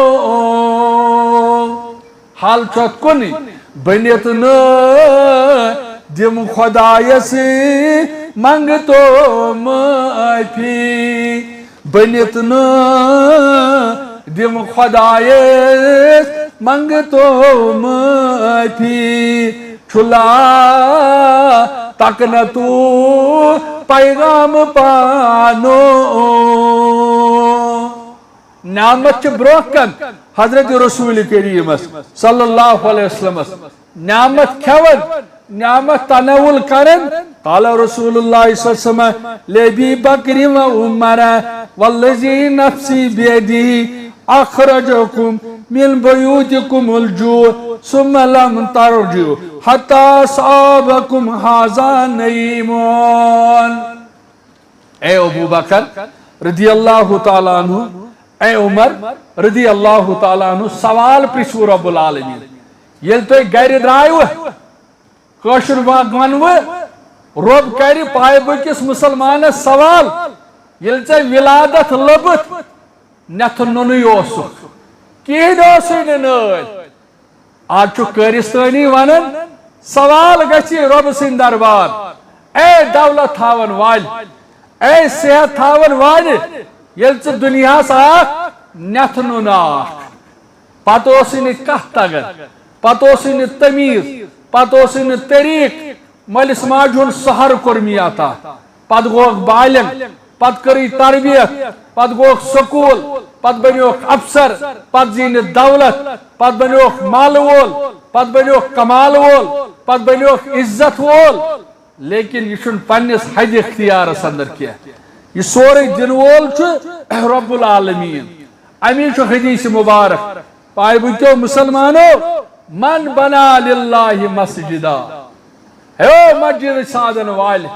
حال چھُ اَتھ کُنُے، بٔنِتھ نہٕ دِم خۄدایَس منٛگتو معٲفی۔ بٔنِتھ نہٕ دِم خۄدایَس منٛگتو معٲفی۔ چھُلا تکنہٕ تو پیغام پانو۔ نعمت چھِ برونٛہہ کن حضرت رسول کریمس صلی اللہ علیہ وسلمس نعمت کھٮ۪وان، نعمت تناول کران۔ قال رسول اللہ صلی اللہ علیہ وسلم لأبی بکر و عمر والذی نفسی بیدہ اخرجکم من بیوتکم الجوع ثم لم ترجعوا حتی اصابکم ھذا نعیم۔ اے ابو بکر رضی اللہ تعالیٰ عنہ، اے عمر رضی اللہ تعالیٰ عنہ، سوال پرژھوٕ رب العالمین۔ ییٚلہِ تُہۍ گرِ درٛایوٕ، کٲشُر وا-، ونوٕ، رب کرِ پایہِ بٔکِس مسلمانس سوال، ییٚلہِ ژےٚ ولادت لٔبٕتھ، نٮ۪تھٕ نوٚنُے اوسُکھ، کِہیٖنۍ اوسُے نہٕ نٲلۍ۔ آز چھُ قٲرِستٲنی ونان، سوال گژھِ رۄبہٕ سٕنٛدِ دربار، اے دولت تھاون والہِ، اے صحت تھاون والہِ، ییٚلہِ ژٕ دُنیاہس آکھ، نٮ۪تھٕ نوٚن آکھ، پتہٕ اوسُے نہٕ کتھ تگان، پتہٕ اوسُے نہٕ تمیٖز، پتہٕ اوسُے نہٕ طریٖق، مٲلِس ماجہِ ہُنٛد سہارٕ کوٚر مےٚ عطا۔ پتہٕ گوٚوکھ بالغ، پتہٕ کٔرٕے تربیت، پتہٕ گوٚوکھ سکوٗل، پتہٕ بنیوکھ افسر، پتہٕ زیٖنِتھ دولت، پتہٕ بنیوکھ مالہٕ وول، پتہٕ بنیوکھ کمالہٕ وول، پتہٕ بنیوکھ عزت وول۔ لیکن یہِ چھُنہٕ پننِس حدِ اختیارس اندر کینٛہہ۔ یہِ سورُے دِنہٕ وول چھُ رب العالمین۔ امی چھُ حدیث مبارک۔ پایہِ بٔکِو مسلمانو، من بنا للہ مسجدا۔ ہے مسجد سازن والہِ،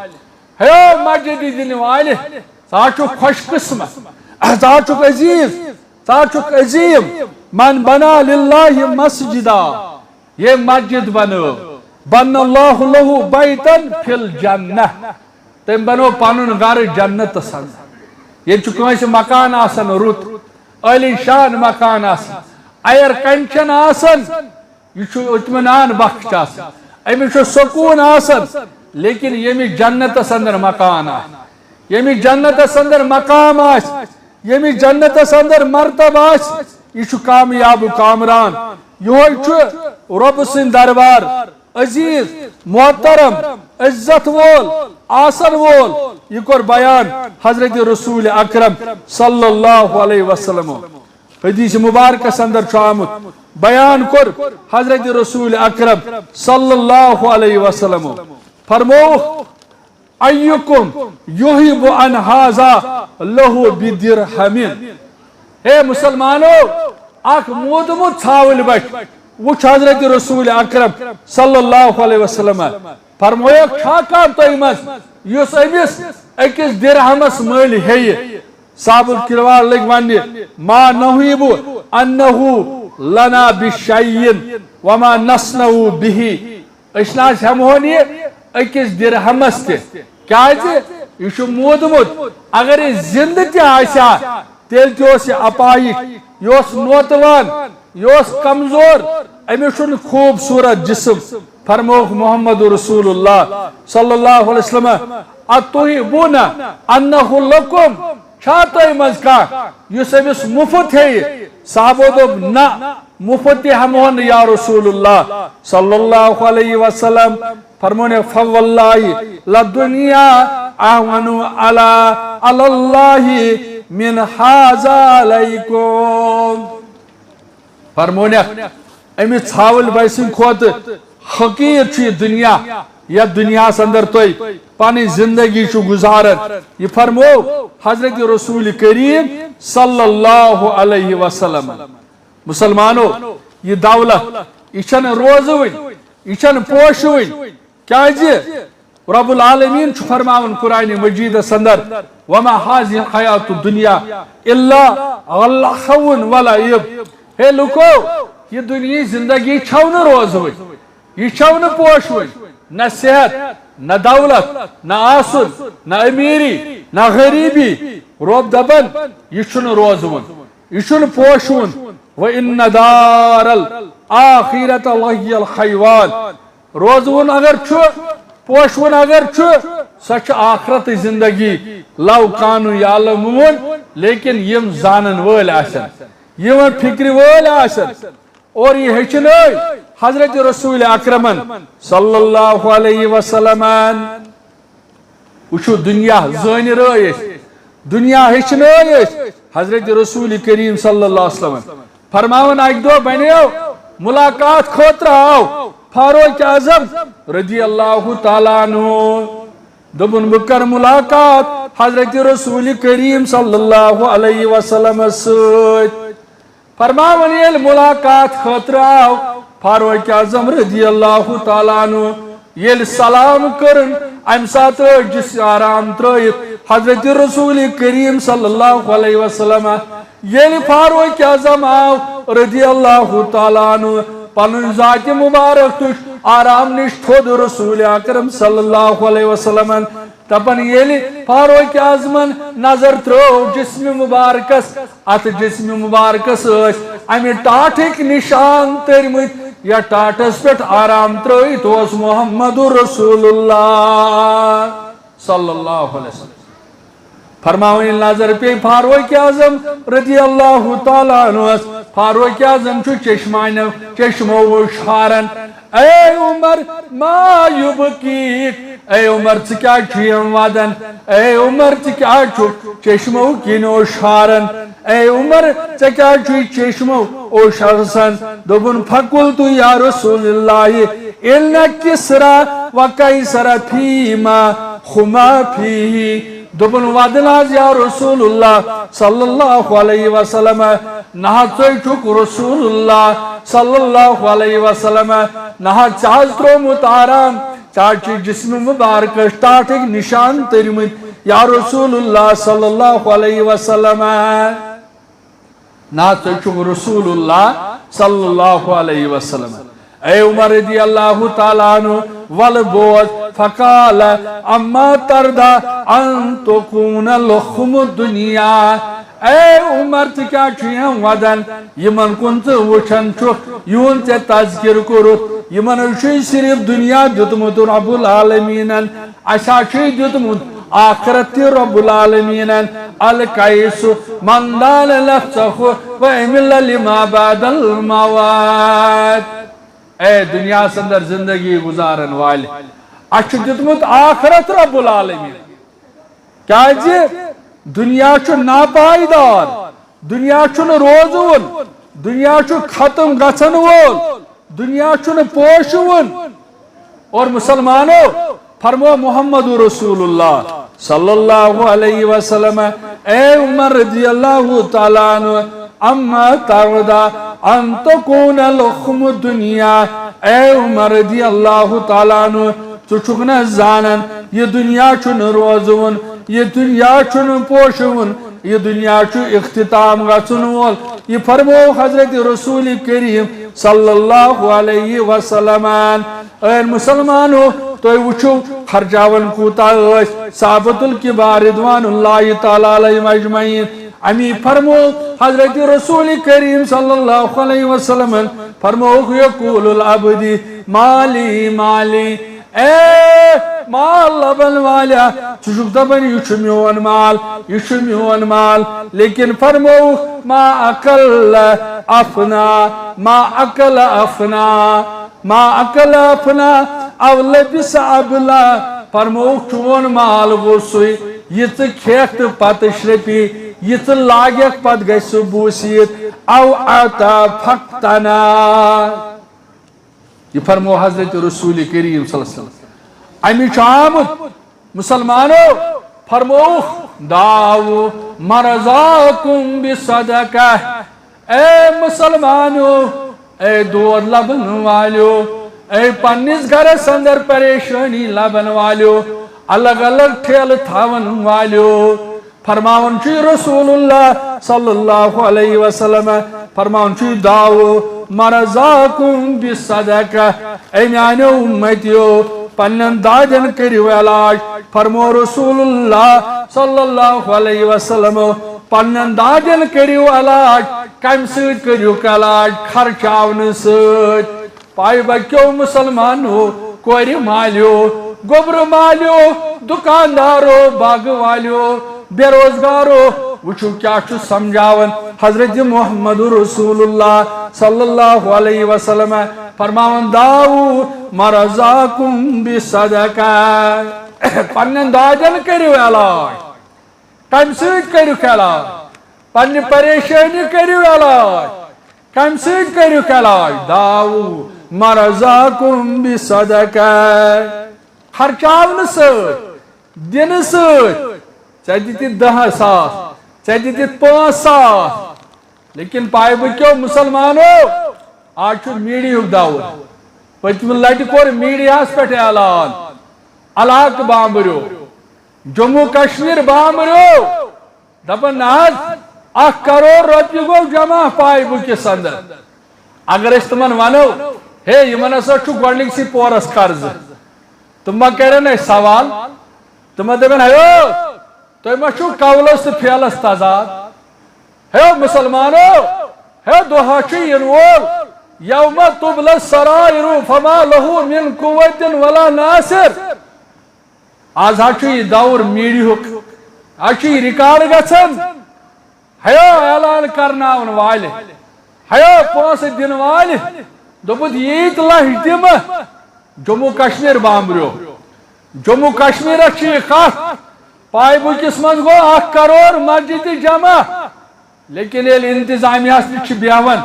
ہے مسجد دِنہٕ والہِ، ژٕ ہا چھُکھ خوش قسمت، ژٕ ہا چھُکھ عزیز، ژٕ ہا چھُکھ عظیم۔ من بنا للہ مسجدا، ییٚمۍ مسجد بنٲو، بنى اللہ لہ بیتا فی الجنہ، تٔمۍ بنوو پنُن گرٕ جنتس اندر۔ ییٚتہِ چھُ کٲنٛسہِ مکان آسان رُت، عالی شان مکان آسان، ایئر کنڈیشن آسان، یہِ چھُ اطمینان بخش آسان، أمِس چھُ سکوٗن آسان، لیکن ییٚمِس جنتس اندر مکان آسہِ، ییٚمِس جنتس اندر مقام آسہِ، ییٚمِس جنتس اندر مرتبہ آسہِ، یہِ چھُ کامیاب و کامران۔ یِہوٚے چھُ رۄبہٕ سٕنٛدۍ دربار عزیز، محترم، عزت وول، آسن وول۔ یہِ کوٚر بیان حضرت رسول اکرم صلی اللہ علیہ وسلم۔ حدیث مبارکس اندر چھُ آمُت، بیان کوٚر حضرت رسول اکرم صلی اللہ علیہ وسلم، فرمووُکھ، ایکم یوہب عن ھذا لہ بدرہم۔ ہے مسلمانو، اکھ مودمُت ژھاوٕلۍ بچہ وُچھ حضرت رسول اکرم صلی اللہ علیہ وسلم، فرمووُکھ، چھا کانٛہہ تۄہہِ منٛز یُس أمِس أکِس درہمس مٔلۍ ہیٚیہِ؟ صحابہ الکرام لٔگۍ وننہِ، ما نہیب انہ لنا بشیء وما نصنع بہ۔ أسۍ نہ حظ ہٮ۪مہون یہِ أکِس درہمس تہِ۔ کیازِ؟ یہِ چھُ مودمُت۔ اگر یہِ زندٕ تہِ آسہِ ہا، تیٚلہِ تہِ اوس یہِ اپاہج، یہِ اوس نوتوان، یہِ اوس کمزور، أمِس چھُنہٕ خوٗبصوٗرت جسم۔ فرمووُکھ محمد رسول اللہ صلی اللہ علیہ وسلم، اتحبون انہ لکم، چھا تۄہہِ منٛز کانٛہہ یُس أمِس مُفت ہیٚیہِ؟ صحابو دوٚپ، نہ، مُفت تہِ ہٮ۪مہون نہٕ یا رسول اللہ صلی اللہ علیہ وسلم۔ فرموونکھ، فواللہ لدنیا اہون علی، علی اللہ من ھذا علیکم۔ فرموونکھ، أمِس ژھاوٕلۍ بچہِ سٕنٛدِ کھۄتہٕ حقیٖر چھُ یہِ دُنیا، یَتھ دُنیاہَس اندر تُہۍ پنٕنۍ زندگی چھِو گُزاران۔ یہِ فرموو حضرت رسول کریم صلی اللہ علیہ وسلم۔ مسلمانو، یہِ دولت، یہِ چھَنہٕ روزوٕنۍ، یہِ چھَنہٕ پوشوٕنۍ۔ کیازِ؟ رب العالمین چھُ فرماوان قرآن مجیدس اندر، "وما هذه الحیات الدنیا الا لہو و لعب۔" ہے لوکو، یہِ دُنیہٕچ زندگی چھَو نہٕ روزوٕنۍ، یہِ چھَو نہٕ پوشوٕنۍ، نہ صحت، نہ دولت، نہ آسُن، نہ امیری، نہ غریبی۔ رب دپان، یہِ چھُنہٕ روزوُن، یہِ چھُنہٕ پوشوُن۔ وَإِنَّ دَارَ الْآخِرَةَ لَهِيَ الْحَيَوَانُ۔ روزوُن اگر چھُ، پوشوُن اگر چھُ، سۄ چھِ آخرتٕچ زندگی۔ لَوْ كَانُوا يَعْلَمُونَ، لیکن یِم زانن وٲلۍ آسن، یِمن فکرِ وٲلۍ آسن۔ اور یہِ ہیٚچھنٲے حضرت رسول اکرمن صلی اللہ علیہ وسلمن۔ وٕچھِو، دُنیا زٲنۍ رٲے أسۍ، دُنیا ہیٚچھنٲے أسۍ حضرت رسول کریم صلی اللہ علیہ وسلم۔ فرماوان، اکہِ دۄہ بنیو ملاقات خٲطرٕ آو فاروق اعظم رضی اللہ تعالیٰ عنہ۔ دوٚپُن، بہٕ کرٕ ملاقات حضرت رسول کریم صلی اللہ علیہ وسلمس سۭتۍ۔ فرماوان، ییٚلہِ ملاقات خٲطرٕ آو فاروق اعظم رضی اللہ تعالیٰ عنہ، ییٚلہِ سلام کٔرٕن، امہِ ساتہٕ ٲسۍ جسم آرام ترٲیِتھ حضرت رسول کریم صلی اللہ علیہ وسلم۔ ییٚلہِ فاروق اعظم آو رضی اللہ تعالیٰ عنہ، پنُن ذاتِ مبارک تُج آرام نِش تھوٚد رسول اکرم صلی اللہ علیہ وسلمن۔ دپان، ییٚلہِ فاروق اعظمن نظر ترٲو جسمِ مبارکس، اتھ جسمِ مبارکس ٲسۍ امہِ ٹاٹھٕکۍ نشان تٔرمٕتۍ، یتھ ٹاٹھس پٮ۪ٹھ آرام ترٲوِتھ اوس محمد رسول اللہ صلی اللہ علیہ وسلم۔ فرماوان، ییٚلہِ نظر پیٚیہِ فاروق اعظم رضی اللہ تعالیٰ عنہس، فاروق اعظم چھُ چشمانیو، چشمو شاران، اے عمر، ما یبکیک؟ اے عمر، ژٕ کیازِ چھُ یِم ودان؟ اے عمر، ژٕ کیازِ چھُکھ چشمو کِنیو شاران؟ اے عمر، ژےٚ کیازِ چھُے چشمو اوشرسان؟ دوٚپُن، فقلت یا رسول اللہ، ان کسری و قیصر فیما ہما فیہ۔ دوٚپُن، ودن حظ یا رسول اللہ صلی اللہ علیہ وسلم، نہ حظ ژے چھُکھ رسول اللہ صلی اللہ علیہ وسلم، نہ حظ ژےٚ حظ ترٛوومُت آرام، ژےٚ حظ چھُے جسمِ مبارکس ٹاٹھٕکۍ نشان تٔرمٕتۍ یا رسول اللہ صلی اللہ علیہ وسلم۔ نہ ژٕ چھُکھ رسول اللہ صلی اللہ علیہ وسلم۔ اے عمر رضی اللہ تعالیٰ عنہ، ولہٕ بوز، فقال، اما ترضی ان تکون لخم الدنیا۔ اے عمر، ژٕ کیٛاہ چھُ یِم ودان، یِمن کُن ژٕ وٕچھان چھُکھ، یِہُنٛد ژےٚ تذکرٕ کوٚرُتھ، یِمن چھُے صرف دُنیا دیُتمُت رب العالمیٖنن۔ اسہِ ہا چھُے دیُتمُت آخرت تہِ رب العالمیٖنن، القیس من دان نفسہ و عمل لما بعد الموت۔ اے دُنیاہس اندر زندگی گُزارن والہِ، اسہِ چھُ دیُتمُت آخرت رب العالمیٖن۔ کیازِ؟ دُنیا چھُ ناپائیدار، دُنیا چھُنہٕ روزوُن، دُنیا چھُ ختم گژھن وول، دُنیا چھُنہٕ پوشوُن۔ اور مسلمانو، فرمو محمد رسول اللہ صلی اللہ علیہ وسلم، اے عمر رضی اللہ تعالیٰ عنہ، اما ترضی ان تکون لخم الدنیا، اے عمر رضی اللہ تعالیٰ عنہ، ژٕ چھُکھ نہ زانان، یہِ دُنیا چھُنہٕ روزوُن، یہِ دُنیا چھُنہٕ پوشوُن، یہِ دُنیا چھُ اختتام گژھن وول۔ یہِ فرموو حضرت رسول کریم صلی اللہ علیہ وسلمن۔ اے مسلمانو، تُہۍ وٕچھِو خرچاون کوٗتاہ ٲسۍ صحابۃ الکبار رضوان اللہ تعالیٰ علیہم اجمعین۔ امی فرموو حضرت رسول کریم صلی اللہ علیہ وسلمن، فرمووُکھ، یقول العبد مالی مالی، اے مال لبن والیا، ژٕ چھُکھ دپان، یہِ چھُ میون مال، یہِ چھُ میون مال، لیکن فرمووُکھ، ما اکل افنا، ما اکل افنا، ما اکل افنا، او لبس ابلا۔ فرمووُکھ، چون مال گوٚو سُے، یہِ ژٕ کھیکھ تہٕ پتہٕ شرپی، یہِ ژٕ لاگکھ پتہٕ گژھِ سُہ بوسیٖت۔ او اعطا فقتنا۔ یہِ فرموو حضرت رسول کریم صلی اللہ علیہ وسلم۔ اَمہِ چھُ آمُت، مسلمانو، فرمووُکھ، دعوا مرضاکم بصدقہ۔ اے مسلمانو، اے دود لبن والیو، اے پننِس گرس اندر پریشانی لبن والیو، الگ الگ ٹھیلہٕ تھاون والیو، فرماوان چھُ رسول اللہ صلی اللہ علیہ وسلم، فرماوان چھُ، دعوا مرضاکم بصدقہ۔ اے میانیو امتیو، پننٮ۪ن دادٮ۪ن کٔرِو علاج۔ فرموو رسول اللہ صلی اللہ علیہ وسلم، پننٮ۪ن دادٮ۪ن کٔرِو علاج۔ کمہِ سۭتۍ کٔرِوُکھ علاج؟ خرچاونہٕ سۭتۍ۔ پایہِ بکیو مسلمانو، کورِ مالیو، گوٚبرٕ مالیو، دُکاندارو، باغہٕ والیو، بے روزگارو، وٕچھِو کیٛاہ چھُ سمجھاوان حضرت محمد رسول اللہ صلی اللہ علیہ وسلم، فرماوان، دعوا مرضاکم بصدقہ۔ پننٮ۪ن دادٮ۪ن کٔرِو علاج۔ کمہِ سۭتۍ کٔرِو علاج؟ پننہِ پریشٲنی کٔرِو علاج۔ کمہِ سۭتۍ کٔرِو علاج؟ دعوا مرضاکم بصدقہ۔ خرچاونہٕ سۭتۍ، دِنہٕ سۭتۍ۔ ژےٚ دِتِتھ دَہ ساس، ژےٚ دِتِتھ پانٛژھ ساس۔ لیکن پایہِ بکیو مسلمانو، آز چھُ میڈیہُک دور۔ پٔتمہِ لٹہِ کوٚر میڈیاہس پٮ۪ٹھ اعلان، علاقہٕ بامبریو، جموں کشمیر بامبریو، دپان، نہ حظ، اکھ کرور رۄپیہِ گوٚو جمع پایہِ بُکِس اندر۔ اگر أسۍ تِمن ونو، ہے، یِمن ہسا چھُ گۄڈٕنِکسٕے پورس قرضہٕ، تِم ما کرن اَسہِ سوال؟ تِم ما دپن، ہے، تُہۍ ما چھِو قولس تہٕ فعلس تضاد؟ ہے مسلمانو، ہے دۄہا چھُ یِنہٕ وول، یوم تبل السرائر فما له من قوة ولا ناصر۔ آز حظ چھُ یہِ دور میڈیہُک، آز چھُ یہِ ریکارڈ گژھان۔ ہیو اعلان کرناون والہِ، ہیو پونسہٕ دِنہٕ والہِ، دوٚپُتھ، ییٖتۍ لچھ دِمہٕ، جموں کشمیر بامبریو۔ جموں کشمیرس چھِ یہِ کتھ، پایہِ بُکِس منٛز گوٚو اکھ کرور مسجدِ جمع۔ لیکن ییٚلہِ انتظامیہس نِش چھِ بیہوان،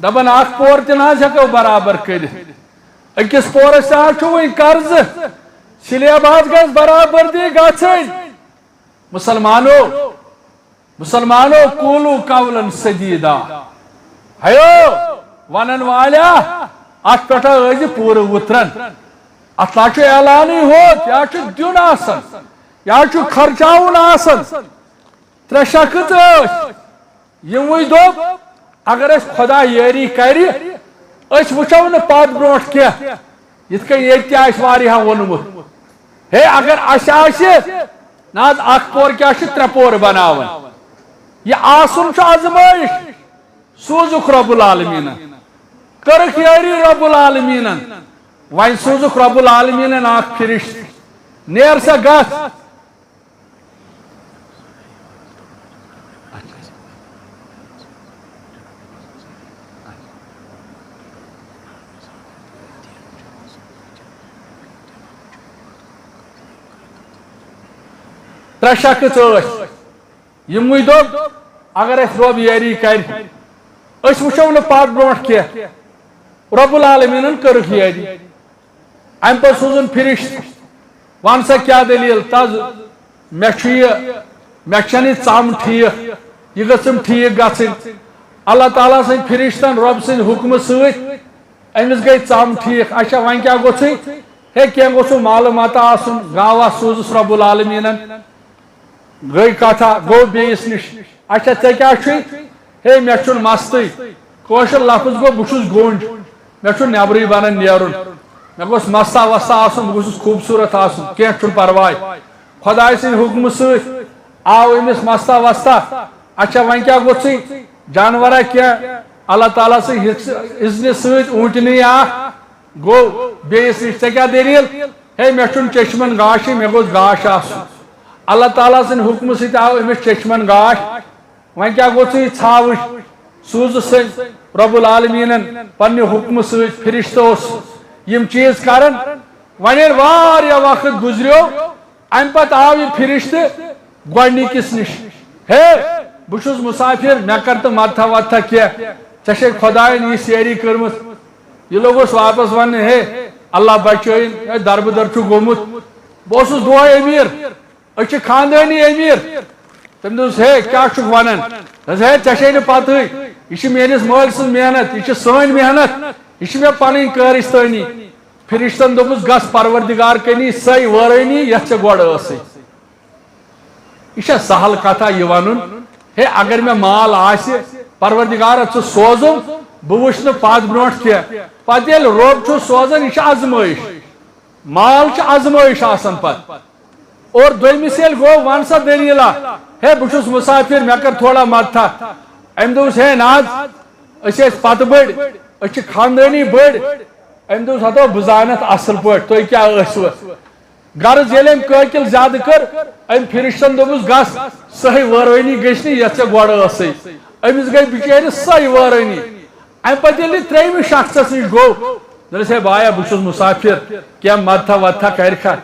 دپان، اکھ پور تہِ نہ حظ ہیٚکو برابر کٔرِتھ۔ أکِس پورس تہِ حظ چھُ وُنہِ قرضہٕ، سلیب حظ گژھِ برابردی گژھٕنۍ۔ مسلمانو، مسلمانو، قولوا قولا سدیدا۔ ہیو، ونن والیا، اتھ پٮ۪ٹھ ٲسۍ پوٗرٕ وُترن۔ اتھ لا چھُ اعلانٕے ہوت، یا چھُ دیُن آسان، یا چھُ خرچاوُن آسان۔ ترٛےٚ شخص ٲسۍ۔ یِموٕے دوٚپ، اگر اَسہِ خۄدا یٲری کرِ، أسۍ وٕچھو نہٕ پتھ برونٛٹھ کینٛہہ۔ یِتھ کٔنۍ ییٚتہِ تہِ آسہِ واریاہن ووٚنمُت، ہے، اگر اَسہِ آسہِ، نہ حظ، اکھ پور کیٛاہ چھِ ترٛےٚ پور بناوان؟ یہِ آسُن چھُ آزمٲیِش۔ سوٗزُکھ رب العالمیٖنن، کٔرٕکھ یٲری رب العالمیٖنن۔ وۄنۍ سوٗزُکھ رب العالمیٖنن اکھ فرشتہٕ، نیر سا گژھ۔ ترٛےٚ شخص ٲسۍ۔ یِموٕے دوٚپ، اگر اَسہِ رۄب یٲری کرِ، أسۍ وٕچھو نہٕ پتھ برونٛٹھ کینٛہہ۔ رب العالمیٖنن کٔرٕکھ یٲری۔ اَمہِ پتہٕ سوٗزُن فرشتہٕ، وَن سا کیٛاہ دٔلیٖل؟ تَز مےٚ چھُ یہِ، مےٚ چھَنہٕ یہِ ژَم ٹھیٖک، یہِ گٔژھٕم ٹھیٖک گژھٕنۍ۔ اللہ تعالیٰ سٕنٛدۍ فرشتن رۄب سٕنٛدِ حُکمہٕ سۭتۍ أمِس گٔے ژَم ٹھیٖک۔ اچھا، وۄنۍ کیٛاہ گوٚژھُے؟ ہے، کینٛہہ گوٚژھُ مالہٕ متا آسُن، گاوا سوٗزُس رب العالمیٖنن۔ گٔے کتھا، گوٚو بیٚیِس نِش۔ اچھا، ژےٚ کیٛاہ چھُے؟ ہے، مےٚ چھُنہٕ مستٕے۔ کٲشُر لفظ گوٚو، بہٕ چھُس گوٚنٛج۔ مےٚ چھُنہٕ نٮ۪برٕے بنان نیرُن۔ مےٚ گوٚژھ مستا وستا آسُن، بہٕ گوٚژھُس خوٗبصوٗرت آسُن۔ کینٛہہ چھُنہٕ پرواے۔ خۄداے سٕنٛدِ حُکمہٕ سۭتۍ آو أمِس مستا وستا۔ اچھا، وۄنۍ کیٛاہ گوٚژھُے؟ جانورا کینٛہہ؟ اللہ تعالیٰ سٕنٛدِ حِصہٕ، اذنہٕ سۭتۍ اوٗنٛٹنی اکھ۔ گوٚو بیٚیِس نِش، ژےٚ کیٛاہ دٔلیٖل؟ ہے، مےٚ چھُنہٕ چشمن گاشٕے، مےٚ گوٚژھ گاش آسُن۔ اللہ تعالیٰ سٕنٛدِ حُکمہٕ سۭتۍ آو أمِس چشمن گاش۔ وۄنۍ کیٛاہ گوٚژھ یہِ ژھاوٕج؟ سوٗزُس سٕنٛدۍ رب العالمیٖنن پننہِ حُکمہٕ سۭتۍ فرشتہٕ اوس یِم چیٖز کران۔ وۄنۍ ییٚلہِ واریاہ وقت گُزریو، امہِ پتہٕ آو یہِ فرشتہٕ گۄڈنِکِس نِش۔ ہے، بہٕ چھُس مُسافِر، مےٚ کر تہٕ مدتھا ودتھا کینٛہہ۔ ژےٚ چھے خۄداین یہِ سیری کٔرمٕژ۔ یہِ لوٚگُس واپس وننہِ، ہے، اللہ بچٲیِن، ہے، دربٕدر چھُ گوٚمُت۔ بہٕ اوسُس دۄہے أمیٖر، أسۍ چھِ خاندٲنی أمیٖر۔ تٔمۍ دوٚپُس، ہے، کیٛاہ چھُکھ ونان؟ دوٚپُس، ہے، ژےٚ چھے نہٕ پتہٕے، یہِ چھِ میٲنِس مٲلۍ سٕنٛز محنت، یہِ چھِ سٲنۍ محنت، یہِ چھِ مےٚ پنٕنۍ کٲرِستٲنی۔ فرشتن دوٚپُس، گژھ پروردگار کنی سۄے وٲرٲنی، یۄس ژےٚ گۄڈٕ ٲسٕے۔ یہِ چھا سہل کتھا یہِ ونُن؟ ہے، اگر مےٚ مال آسہِ، پروردگارا، ژٕ سوزُم، بہٕ وٕچھٕ نہٕ پتھ برونٛٹھ کینٛہہ۔ پتہٕ ییٚلہِ رۄب چھُ سوزان، یہِ چھِ آزمٲیش۔ مال چھِ آزمٲیش آسان پتہٕ۔ اور دوٚیمِس ییٚلہِ گوٚو، ون سا دٔلیٖلہ، ہے، بہٕ چھُس مُسافِر، مےٚ کر تھوڑا مدتھا۔ أمۍ دوٚپُس، ہے، نہ حظ، أسۍ ٲسۍ پتہٕ بٔڑۍ، أسۍ چھِ خاندٲنی بٔڑۍ۔ أمۍ دوٚپُس، ہتو، بہٕ زانتھ اصل پٲٹھۍ، تُہۍ کیٛاہ ٲسوٕ؟ غرض ییٚلہِ أمۍ قٲقِل زیادٕ کٔر، أمۍ فرشتن دوٚپُس، گژھ، سۄے وٲرٲنی گٔژھ نہٕ، یۄس ژےٚ گۄڈٕ ٲسٕے۔ أمِس گٔے بِچٲرِس سۄے وٲرٲنی۔ اَمہِ پتہٕ ییٚلہِ یہِ ترٛیٚیِمِس شخصس نِش گوٚو، دوٚپنس، ہے بایا، بہٕ چھُس مُسافِر، کینٛہہ مدتھا ودتھا کرِکھا؟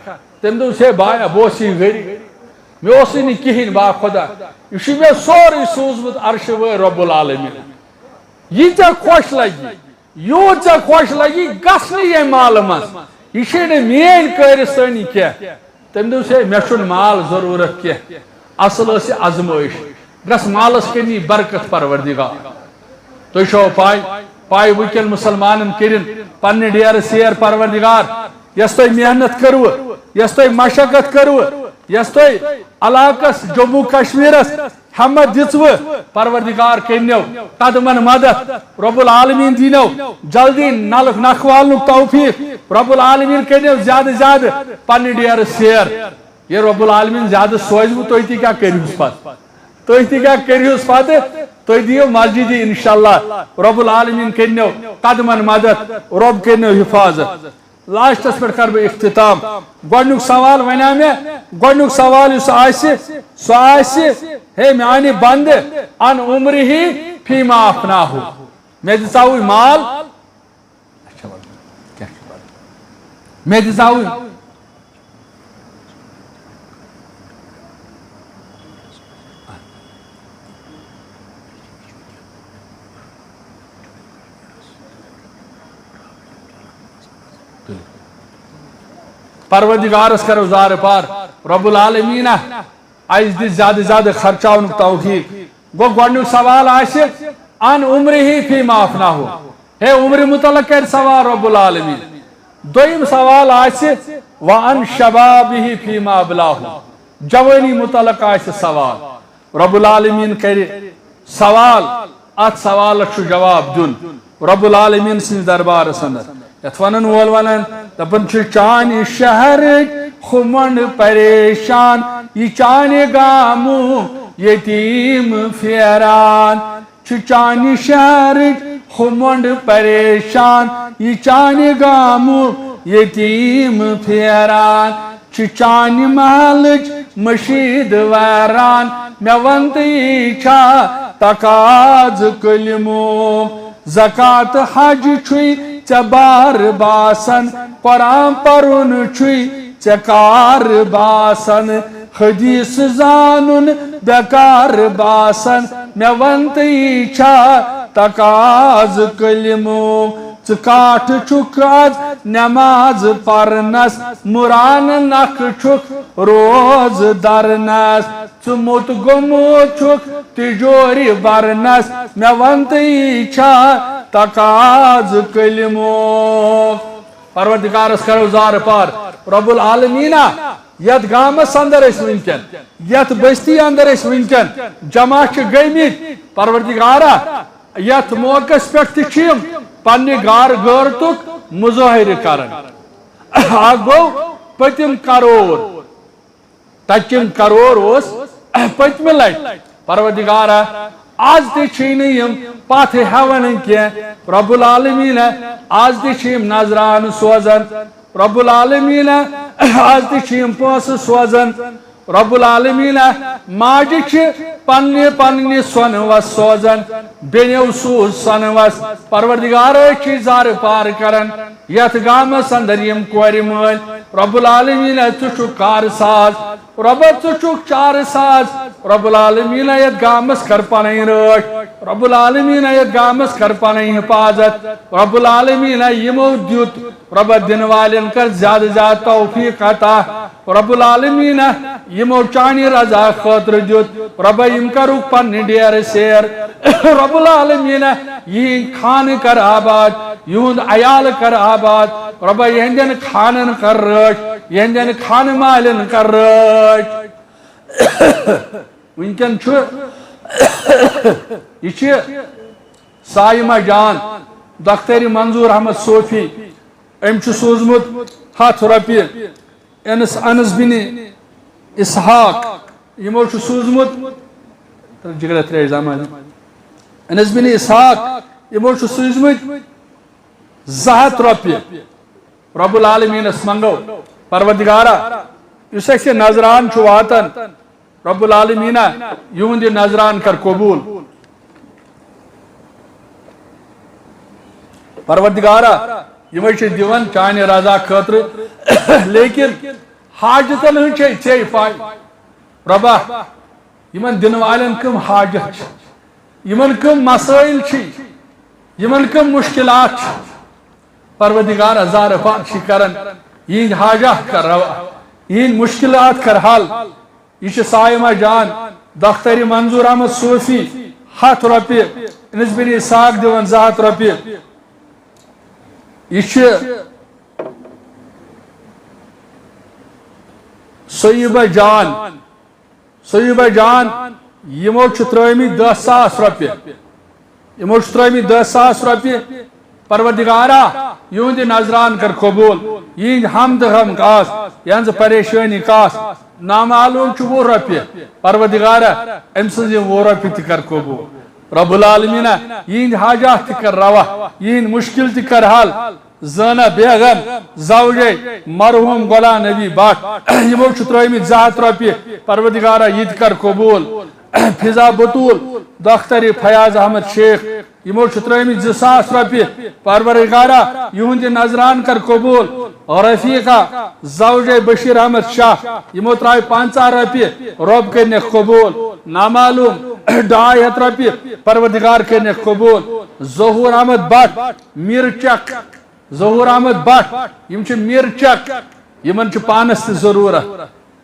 تٔمۍ دوٚپُس، ہے بایا، بہٕ اوسُس یہِ گرِ، مےٚ اوسُے نہٕ کِہیٖنۍ، باخۄدا، یہِ چھُ مےٚ سورُے سوٗزمُت عرشہِ وٲلۍ رۄب العالمیٖن۔ یہِ ژےٚ خۄش لگہِ، یوٗت ژےٚ خۄش لگی، گژھ نہٕ ییٚمہِ مالہٕ منٛز۔ یہِ چھے نہٕ میٲنۍ کٲرِستٲنی کینٛہہ۔ تٔمۍ دوٚپُس، ہے، مےٚ چھُنہٕ مال ضروٗرت کینٛہہ۔ اصل ٲس یہِ آزمٲیش۔ گژھ مالس کٔنی برکت پروردگار۔ تُہۍ چھو پاے، پاے وٕنکٮ۪ن مُسلمانن کٔرِن پننہِ ڈیرٕ سیر پروردگار، یۄس تۄہہِ محنت کٔروٕ، یۄس تۄہہِ مشقت کٔروٕ، یۄس تۄہہِ علاقس جموں کشمیرس ہمت دِژوٕ، پروردگار کٔرنیو قدمن مدد، رب العالمین دینیو جلدی نلک نکھ والنُک توفیق، رب العالمین کٔرنیو زیادٕ زیادٕ پننہِ ڈیرٕ سیر۔ یہِ رب العالمین زیادٕ سوزوٕ، تُہۍ تہِ کیٛاہ کٔرِہُس پتہٕ؟ تُہۍ تہِ کیٛاہ کٔرِہُس پتہٕ؟ تُہۍ دِیِو مسجدِ انشاءاللہ، رب العالمین کٔرنیو قدمن مدد، رب کٔرنیو حفاظت۔ لاسٹس پٮ۪ٹھ کرٕ بہٕ اختتام۔ گۄڈنیُک سوال ونیٛا مےٚ، گۄڈنیُک سوال یُس آسہِ، سُہ آسہِ، ہے میانہِ بندٕ، ان عمرہ فیما افناہ۔ مےٚ دِژاوُے مال، اچھا، وَلہٕ، کیٛاہ چھُ پَرُن؟ مےٚ دِژاوُے۔ پروردگارس کرو زارٕ پار، رب العالمیٖنہ، اَسہِ دِ زیادٕ زیادٕ خرچاونُک توفیٖق۔ گوٚو گۄڈٕنیُک سوال آسہِ، ان عمرہ فیما افناہ۔ ہے عمرِ متعلق کرِ سوال رب العالمین۔ دوٚیِم سوال آسہِ، وعن شبابہ فیما ابلاہ۔ جوٲنی متعلق آسہِ سوال۔ رب العالمین کرِ سوال، اتھ سوالس چھُ جواب دیُن رب العالمین سٕنٛدِس دربارس اندر۔ یتھ ونن وول ونان، دپان چھُ، چانہِ شہرٕکۍ ہُمنڈ پریشان، یہِ چانہِ گامہٕ یتیٖم پھیران۔ چھُ چانہِ شہرٕکۍ ہُمنڈ پریشان، یہِ چانہِ گامہٕ یتیٖم پھیران۔ چھُ چانہِ محلٕچ مشیٖد ویران، مےٚ وَن تہٕ یی چھا تقاضہٕ کلمُک؟ زکوٰۃ حج چھُے ژےٚ بار باسان، قرآن پرُن چھُے ژےٚ کار باسان، حدیث زانُن بیکار باسان، مےٚ وَن تہٕ یی چھا تقاضہٕ کلمُک؟ ژٕ کاٹھ چھُکھ از نماز پرنس، مران نکھ چھُکھ روز درنس۔ ژٕ موٚت گوٚمُت چھُکھ تِجورِ برنس، مےٚ وَن تہٕ یی چھا تقاضہٕ کلمُک؟ پروردگارس کرو زارٕ پار۔ رب العالمیٖنہ، یتھ گامس اندر أسۍ وٕنکٮ۪ن، یتھ بستی اندر أسۍ وٕنکٮ۪ن جمع چھِ گٔمٕتۍ، پروردگارا، یتھ موقعس پٮ۪ٹھ تہِ چھِ یِم پننہِ گار غٲرتُک مظٲہرٕ کران۔ اکھ گوٚو پٔتِم کرور، تتہِ کِم کرور اوس پٔتمہِ لٹہِ۔ پروردگارا، از تہِ چھِی نہٕ یِم پتھ ہٮ۪وان کینٛہہ۔ رب العالمیٖن، از تہِ چھِ یِم نذرانہٕ سوزان۔ رب العالمیٖن، از تہِ چھِ یِم پونٛسہٕ سوزان۔ رب العالمیٖن، ماجہِ چھِ پننہِ پننہِ سۄنہٕ وس سوزان، بیٚنیو سوز سۄنہٕ وس۔ پروردگار، أسۍ چھِ زارٕ پار کران یتھ گامس اندر یِم کورِ مٲلۍ۔ رب العالمیٖن، ژٕ چھُکھ کار ساز۔ رۄبہ، ژٕ چھُکھ چارٕ ساز۔ رب العالمینہ، یتھ گامس کر پنٕنۍ رٲچھ۔ رب العالمینہ، یتھ گامس کر پنٕنۍ حفاظت۔ رب العالمینہ، یِمو دیُت، رۄبہ، دِنہٕ والٮ۪ن کر زیادٕ زیادٕ توفیق عطا۔ رب العالمینہ، یِمو چانہِ رضا خٲطرٕ دیُت، رۄبہ، یِم کرُکھ پننہِ ڈیرٕ سیر۔ رب العالمینہ، یِہِنٛدۍ خانہٕ کر آباد، یِہُنٛد عیال کر آباد۔ رۄبہ، یِہِنٛدٮ۪ن خانن کر رٲچھ، یِہِنٛدٮ۪ن خانہٕ مالٮ۪ن کر رٲچھ۔ وٕنکٮ۪ن چھُ، یہِ چھِ صائمہ جان، دختر منظور احمد صوفی، أمۍ چھُ سوٗزمُت ہَتھ رۄپیہِ۔ انس، انس بن اسحاق، یِمو چھُ سوٗزمُت، جگرا ترٛیش زامانی۔ انس بن اسحاق، یِمو چھُ سوٗزمٕتۍ زٕ ہَتھ رۄپیہِ۔ رب العالمینس منگو، پروردگارا، یُس اَسہِ یہِ نذران چھُ واتان، رب العالمینہ، یِہُنٛد یہِ نذران کر قبول۔ پروردگارا، یِمے چھِ دِوان چانہِ رضا خٲطرٕ، لیکن حاجتن ہٕنٛز چھے ژےٚ پاے۔ رۄبا، یِمن دِنہٕ والٮ۪ن کٕم حاجت چھِ، یِمن کٕم مسٲیل چھِ، یِمن کٕم مشکلات چھِ۔ پروردگارا، زارٕ پار چھِ کران، یِہِنٛدۍ حاجات کر روا، یِہِنٛدۍ مشکلات کر حل۔ یہِ چھِ صائمہ جان، دختر منظور احمد صوفی، ہَتھ رۄپیہِ، انس بن اسحاق دِوان زٕ ہَتھ رۄپیہِ۔ یہِ چھِ صیبہ جان، صیبہ جان، یِمو چھِ ترٲومٕتۍ دَہ ساس رۄپیہِ۔ یِمو چھِ ترٲومٕتۍ دَہ ساس رۄپیہِ۔ پروردگارا، یِہُنٛد یہِ نذران کر قبول۔ یِہِنٛدۍ ہم تہٕ غم کاس، یِہٕنٛز پریشٲنی کاس۔ نامعلوم چھُ وُہ رۄپیہِ۔ پروردگارا، أمۍ سٕنٛز یِم وُہ رۄپیہِ تہِ کر قبول۔ رب العالمینہ، یِہِنٛدۍ حاجات تہِ کر روا، یِہِنٛدۍ مشکل تہِ کر حل۔ زٲنہ بیگم، زوجے مرحوم غلام نبی بٹ، یِمو چھُ ترٲومٕتۍ زٕ ہَتھ رۄپیہِ۔ پروردگارا، یہِ تہِ کر قبول۔ فضا بتول، دختر فیاض احمد شیخ، یِمو چھُ ترٲومٕتۍ زٕ ساس رۄپیہِ۔ پروردگارا، یِہُنٛد یہِ نذران کر قبول۔ رفیقہ، زوجے بشیر احمد شاہ، یِمو ترٲے پنٛژاہ رۄپیہِ۔ رۄب کٔرنَکھ قبول۔ نامعلوم، ڈاے ہَتھ رۄپیہِ۔ پروردگار کٔرنَکھ قبول۔ ظہور احمد بٹ، میٖر چک، ظہور احمد بٹ، یِم چھِ میٖر چک، یِمن چھِ پانس تہِ ضروٗرت،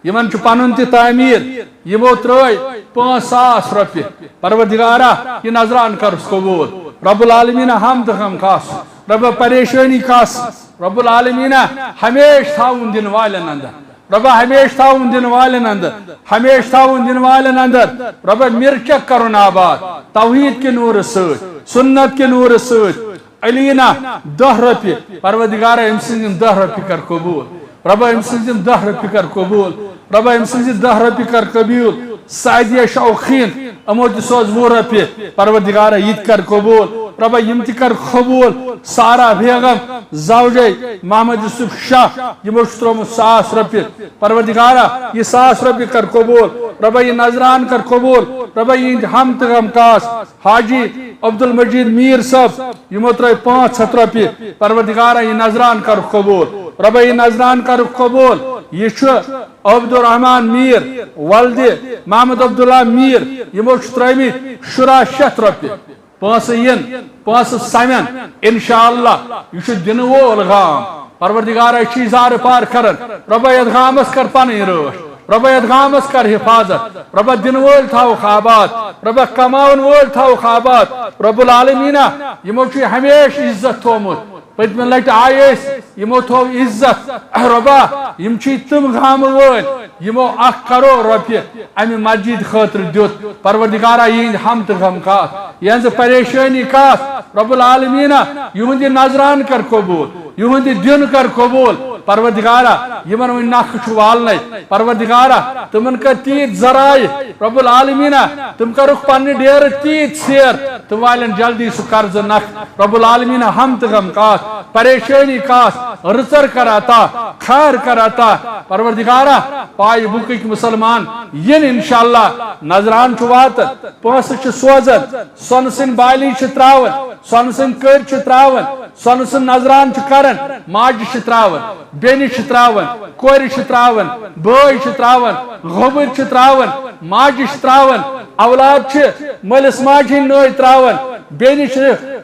یِمن چھُ پنُن تہِ تعمیٖر، یِمو ترٲے پانٛژھ ساس رۄپیہِ۔ پروردگارا، یہِ نذران کرُس قبول۔ رب العالمینہ، ہم تہٕ غم کاس، رب پریشٲنی کاس، رب العالمینہ، ہمیشہٕ تھاوُن دِنہٕ والٮ۪ن اندر۔ رۄبا، ہمیشہٕ تھاوُن دِنہٕ والٮ۪ن اندر، ہمیشہٕ تھاوُن دِنہٕ والٮ۪ن اندر۔ رۄبا، میٖر چک کرُن آباد، توحیٖد کہِ نوٗرٕ سۭتۍ، سُنت کہِ نوٗرٕ سۭتۍ۔ علینا، دَہ رۄپیہِ۔ پروردگارا، أمۍ سٕنٛز یِم دَہ رۄپیہِ کر قبوٗل۔ رۄبا، أمۍ سٕنٛز یِم دَہ رۄپیہِ کر قبوٗل۔ رۄبا، أمۍ سٕنٛز یہِ دَہ رۄپیہِ کر قبوٗل۔ سعدیہ شوقیٖن، یِمو تہِ سوز وُہ رۄپیہِ۔ پروردگارا، یہِ تہِ کر قبوٗل۔ رۄبا، یِم تہِ کر قبوٗل۔ سارا بیگم، زوجے محمد یوسف شاہ، یِمو چھُ ترٛوومُت ساس رۄپیہِ۔ پروردگارا، یہِ ساس رۄپیہِ کر قبوٗل۔ رۄبا، یہِ نذران کر قبوٗل۔ رۄبا، یِہِنٛدۍ ہم تہٕ غم کاس۔ حاجی عبدالمجید میٖر صٲب، یِمو ترٲے پانٛژھ ہَتھ رۄپیہِ۔ پروردگارا، یہِ نذران کرُکھ قبوٗل۔ رۄبا، یہِ نذران کرُکھ قبوٗل۔ یہِ چھُ عبدالرحمان میٖر، ولدِ محمد عبداللہ میٖر، یِمو چھِ ترٲومٕتۍ شُراہ شیٚتھ رۄپیہِ۔ پونٛسہٕ یِن، پونٛسہٕ سَمن، انشاءاللہ۔ یہِ چھُ دِنہٕ وول گام۔ پروردگارا، چھِ زارٕ پار کران۔ رۄبا، یتھ گامس کر پنٕنۍ رٲچھ۔ رۄبا، یتھ گامس کر حفاظت۔ رۄبا، دِنہٕ وٲلۍ تھاوُکھ آباد۔ رۄبا، کماون وٲلۍ تھاوُکھ آباد۔ رب العالمینا، یِمو چھُ ہمیشہٕ عزت تھوومُت۔ پٔتمہِ لٹہِ آیہِ أسۍ، یِمو تھوو عزت۔ رۄبا، یِم چھِ تِم گامہٕ وٲلۍ، یِمو اکھ کرور رۄپیہِ امہِ مسجد خٲطرٕ دیُت۔ پروردگارا، یِہِنٛدۍ ہم تہٕ غم کاس، یِہٕنٛزٕ پریشٲنی کاس۔ رب العالمینا، یِہُنٛد یہِ نذران کر قبوٗل۔ یِہُنٛد یہِ دیُن کر قبوٗل۔ پروردگارا، یِمن وۄنۍ نکھٕ چھُ والنَے، پروردگارا، تِمن کر تیٖتۍ ذرایع۔ رب العالمینا، تِم کرُکھ پننہِ ڈیرٕ تیٖتۍ سیر، تِم والن جلدی سُہ قرضہٕ نکھٕ۔ رب العالمینا، ہم تہٕ غم کاس۔ پریشٲنی کاس، رٕژر کر عطا، خیر کر عطا۔ پروردگارا، پایہِ بُکٕکۍ مُسلمان یِن انشاءاللہ، نذران چھُ واتان، پونٛسہٕ چھِ سوزان، سۄنہٕ سٕنٛدۍ بالی چھِ ترٛاوان، سۄنہٕ سٕنٛدۍ کٔرۍ چھِ ترٛاوان، سۄنہٕ سٕنٛدۍ نذران چھِ کران، ماجہِ چھِ ترٛاوان، بیٚنہِ چھِ ترٛاوان، کورِ چھِ ترٛاوان، بٲے چھِ ترٛاوان، گوٚبٕرۍ چھِ ترٛاوان، ماجہِ چھِ ترٛاوان، اولاد چھِ مٲلِس ماجہِ ہٕنٛدۍ نٲوۍ ترٛاوان، بیٚنہِ چھِ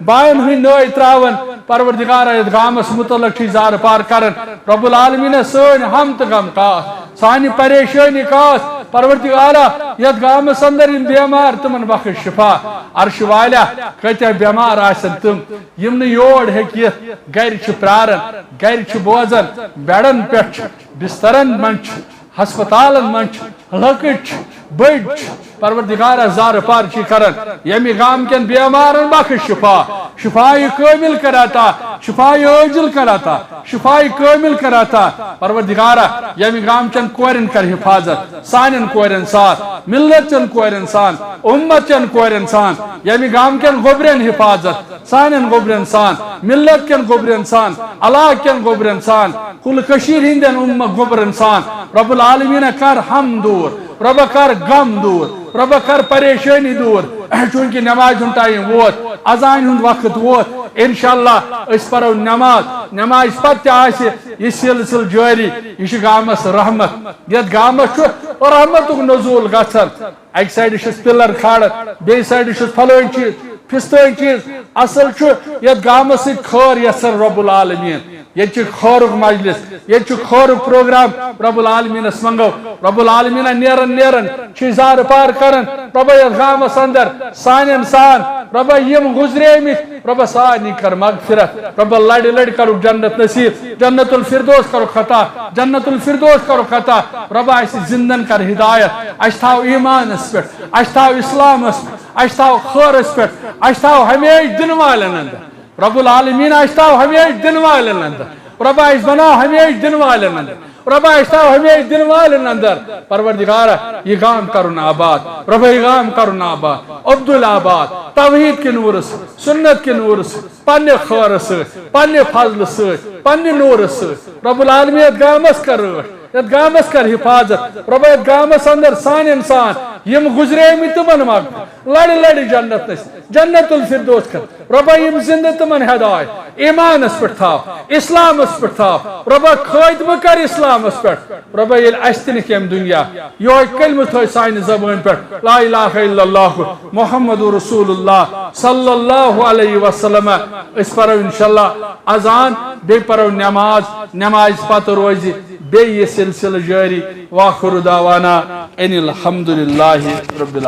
باین ہٕنٛدۍ نٲوۍ ترٛاوان۔ پروردگارا، یتھ گامس متعلق چھِ زارٕ پار کران، رب العالمینہ، سٲنۍ ہم تہٕ غم کاس، سانہِ پریشٲنی کاس۔ پروردگارا، یتھ گامس اندر یِم بیمار، تِمن بخش شفا۔ عرش والیا، کۭتیاہ بیمار آسن تِم، یِم نہٕ یور ہیٚکہِ یِتھ، گرِ چھِ پراران، گرِ چھِ بوزان، بیڈن پٮ۪ٹھ چھِ، بسترن منٛز چھِ، ہسپتالن منٛز چھِ، لۄکٕٹۍ چھِ، بٔڑۍ چھِ۔ پروردگارا، زارٕ پار چھِ کران، ییٚمہِ گام کٮ۪ن بیمارن بخش شفا، شفای کامل کر عطا، شفای عاجل کر عطا، شفای کامل کر عطا۔ پروردگارا، ییٚمہِ گام چٮ۪ن کورٮ۪ن کر حفاظت، سانٮ۪ن کورٮ۪ن سان، ملت چٮ۪ن کورٮ۪ن سان، امت چٮ۪ن کورٮ۪ن سان، ییٚمہِ گام کٮ۪ن گوٚبرٮ۪ن حفاظت، سانٮ۪ن گوٚبرٮ۪ن سان، ملت کٮ۪ن گوٚبرٮ۪ن سان، علاقہٕ کٮ۪ن گوٚبرٮ۪ن سان، کُل کٔشیٖرِ ہٕنٛدٮ۪ن امت گوٚبرٮ۪ن سان۔ رب العالمینہ، کر ہم دوٗر، رۄبہ، کر غم دوٗر، رۄبہ، کر پریشٲنی دوٗر۔ چوٗنٛکہِ نمازِ ہُنٛد ٹایم ووت، اذانہِ ہُنٛد وقت ووت، انشاءاللہ أسۍ پرو نماز۔ نمازِ پتہٕ تہِ آسہِ یہِ سلسلہٕ جٲری۔ یہِ چھُ گامس رحمت، یتھ گامس چھُ رحمتُک نزول گژھان۔ اکہِ سایڈٕ چھِس پِلر کھالان، بیٚیہِ سایڈٕ چھِس فلٲنۍ چیٖز، فستٲنۍ چیٖز۔ اصل چھُ یتھ گامس سۭتۍ خٲر یژھان رب العالمین۔ ییٚتہِ چھُ خٲرُک مجلس، ییٚتہِ چھُ خٲرُک پروگرام۔ رب العالمینس منٛگو، رب العالمینہ، نیران نیران چھِ زارٕ پار کران۔ رۄبہ، یتھ گامس اندر سانٮ۪ن سان، رۄبہ، یِم گُزریمٕتۍ، رۄبہ، سارنٕے کر مغفرت۔ رۄبہ، لڑِ لڑِ کرُکھ جنت نصیب، جنت الفردوس کرُکھ عطا، جنت الفردوس کرُکھ عطا۔ رۄبہ، اسہِ زندن کر ہدایت، اسہِ تھاو ایمانس پٮ۪ٹھ، اسہِ تھاو اسلامس پٮ۪ٹھ، اسہِ تھاو خٲرس پٮ۪ٹھ، اسہِ تھاو ہمیشہِ دِنہٕ والٮ۪ن اندر۔ رب العالمین، اسہِ تھاو ہمیشہِ دِنہٕ والٮ۪ن اندر۔ رۄبہ، اسہِ بناو ہمیشہِ دِنہٕ والٮ۪ن اندر۔ رۄبہ، اسہِ تھاو ہمیشہِ دِنہٕ والٮ۪ن اندر۔ پروردگارا، یہِ گام کرُن آباد۔ رۄبہ، یہِ گام کرُن آباد۔ عبدال آباد، توحید کہِ نوٗرٕ سۭتۍ، سنت کہِ نوٗرٕ سۭتۍ، پننہِ خٲرٕ سۭتۍ، پننہِ فضلہٕ سۭتۍ، پننہِ نوٗرٕ سۭتۍ۔ رب العالمین، یتھ گامس کر رٲچھ، یتھ گامس کر حفاظت۔ رۄبہ، یتھ گامس اندر سانٮ۪ن سان یِم گُزریمٕتۍ، تِمن منٛز لڑِ لڑِ جنت نصیب، جنت الفردوس کر۔ رۄبہ، یِم زندٕ، تِمن ہدایت، ایمانس پٮ۪ٹھ تھاو، اسلامس پٮ۪ٹھ تھاو۔ رۄبہ، خٲتمہٕ کر اسلامس پٮ۪ٹھ۔ رۄبہ، ییٚلہِ اسہِ تہِ نہٕ کینٛہہ دُنیا، یِہوٚے کلمہٕ تھٲے سانہِ زبٲنۍ پٮ۪ٹھ، لا الہ الا اللہ محمد رسول اللہ صلی اللہ علیہ وسلم۔ أسۍ پرو انشاءاللہ اذان، بیٚیہِ پرو نماز، نمازِ پتہٕ روزِ بیٚیہِ یہِ سلسلہٕ جٲری۔ وآخر دعوانا ان الحمد للہ رب العالمین۔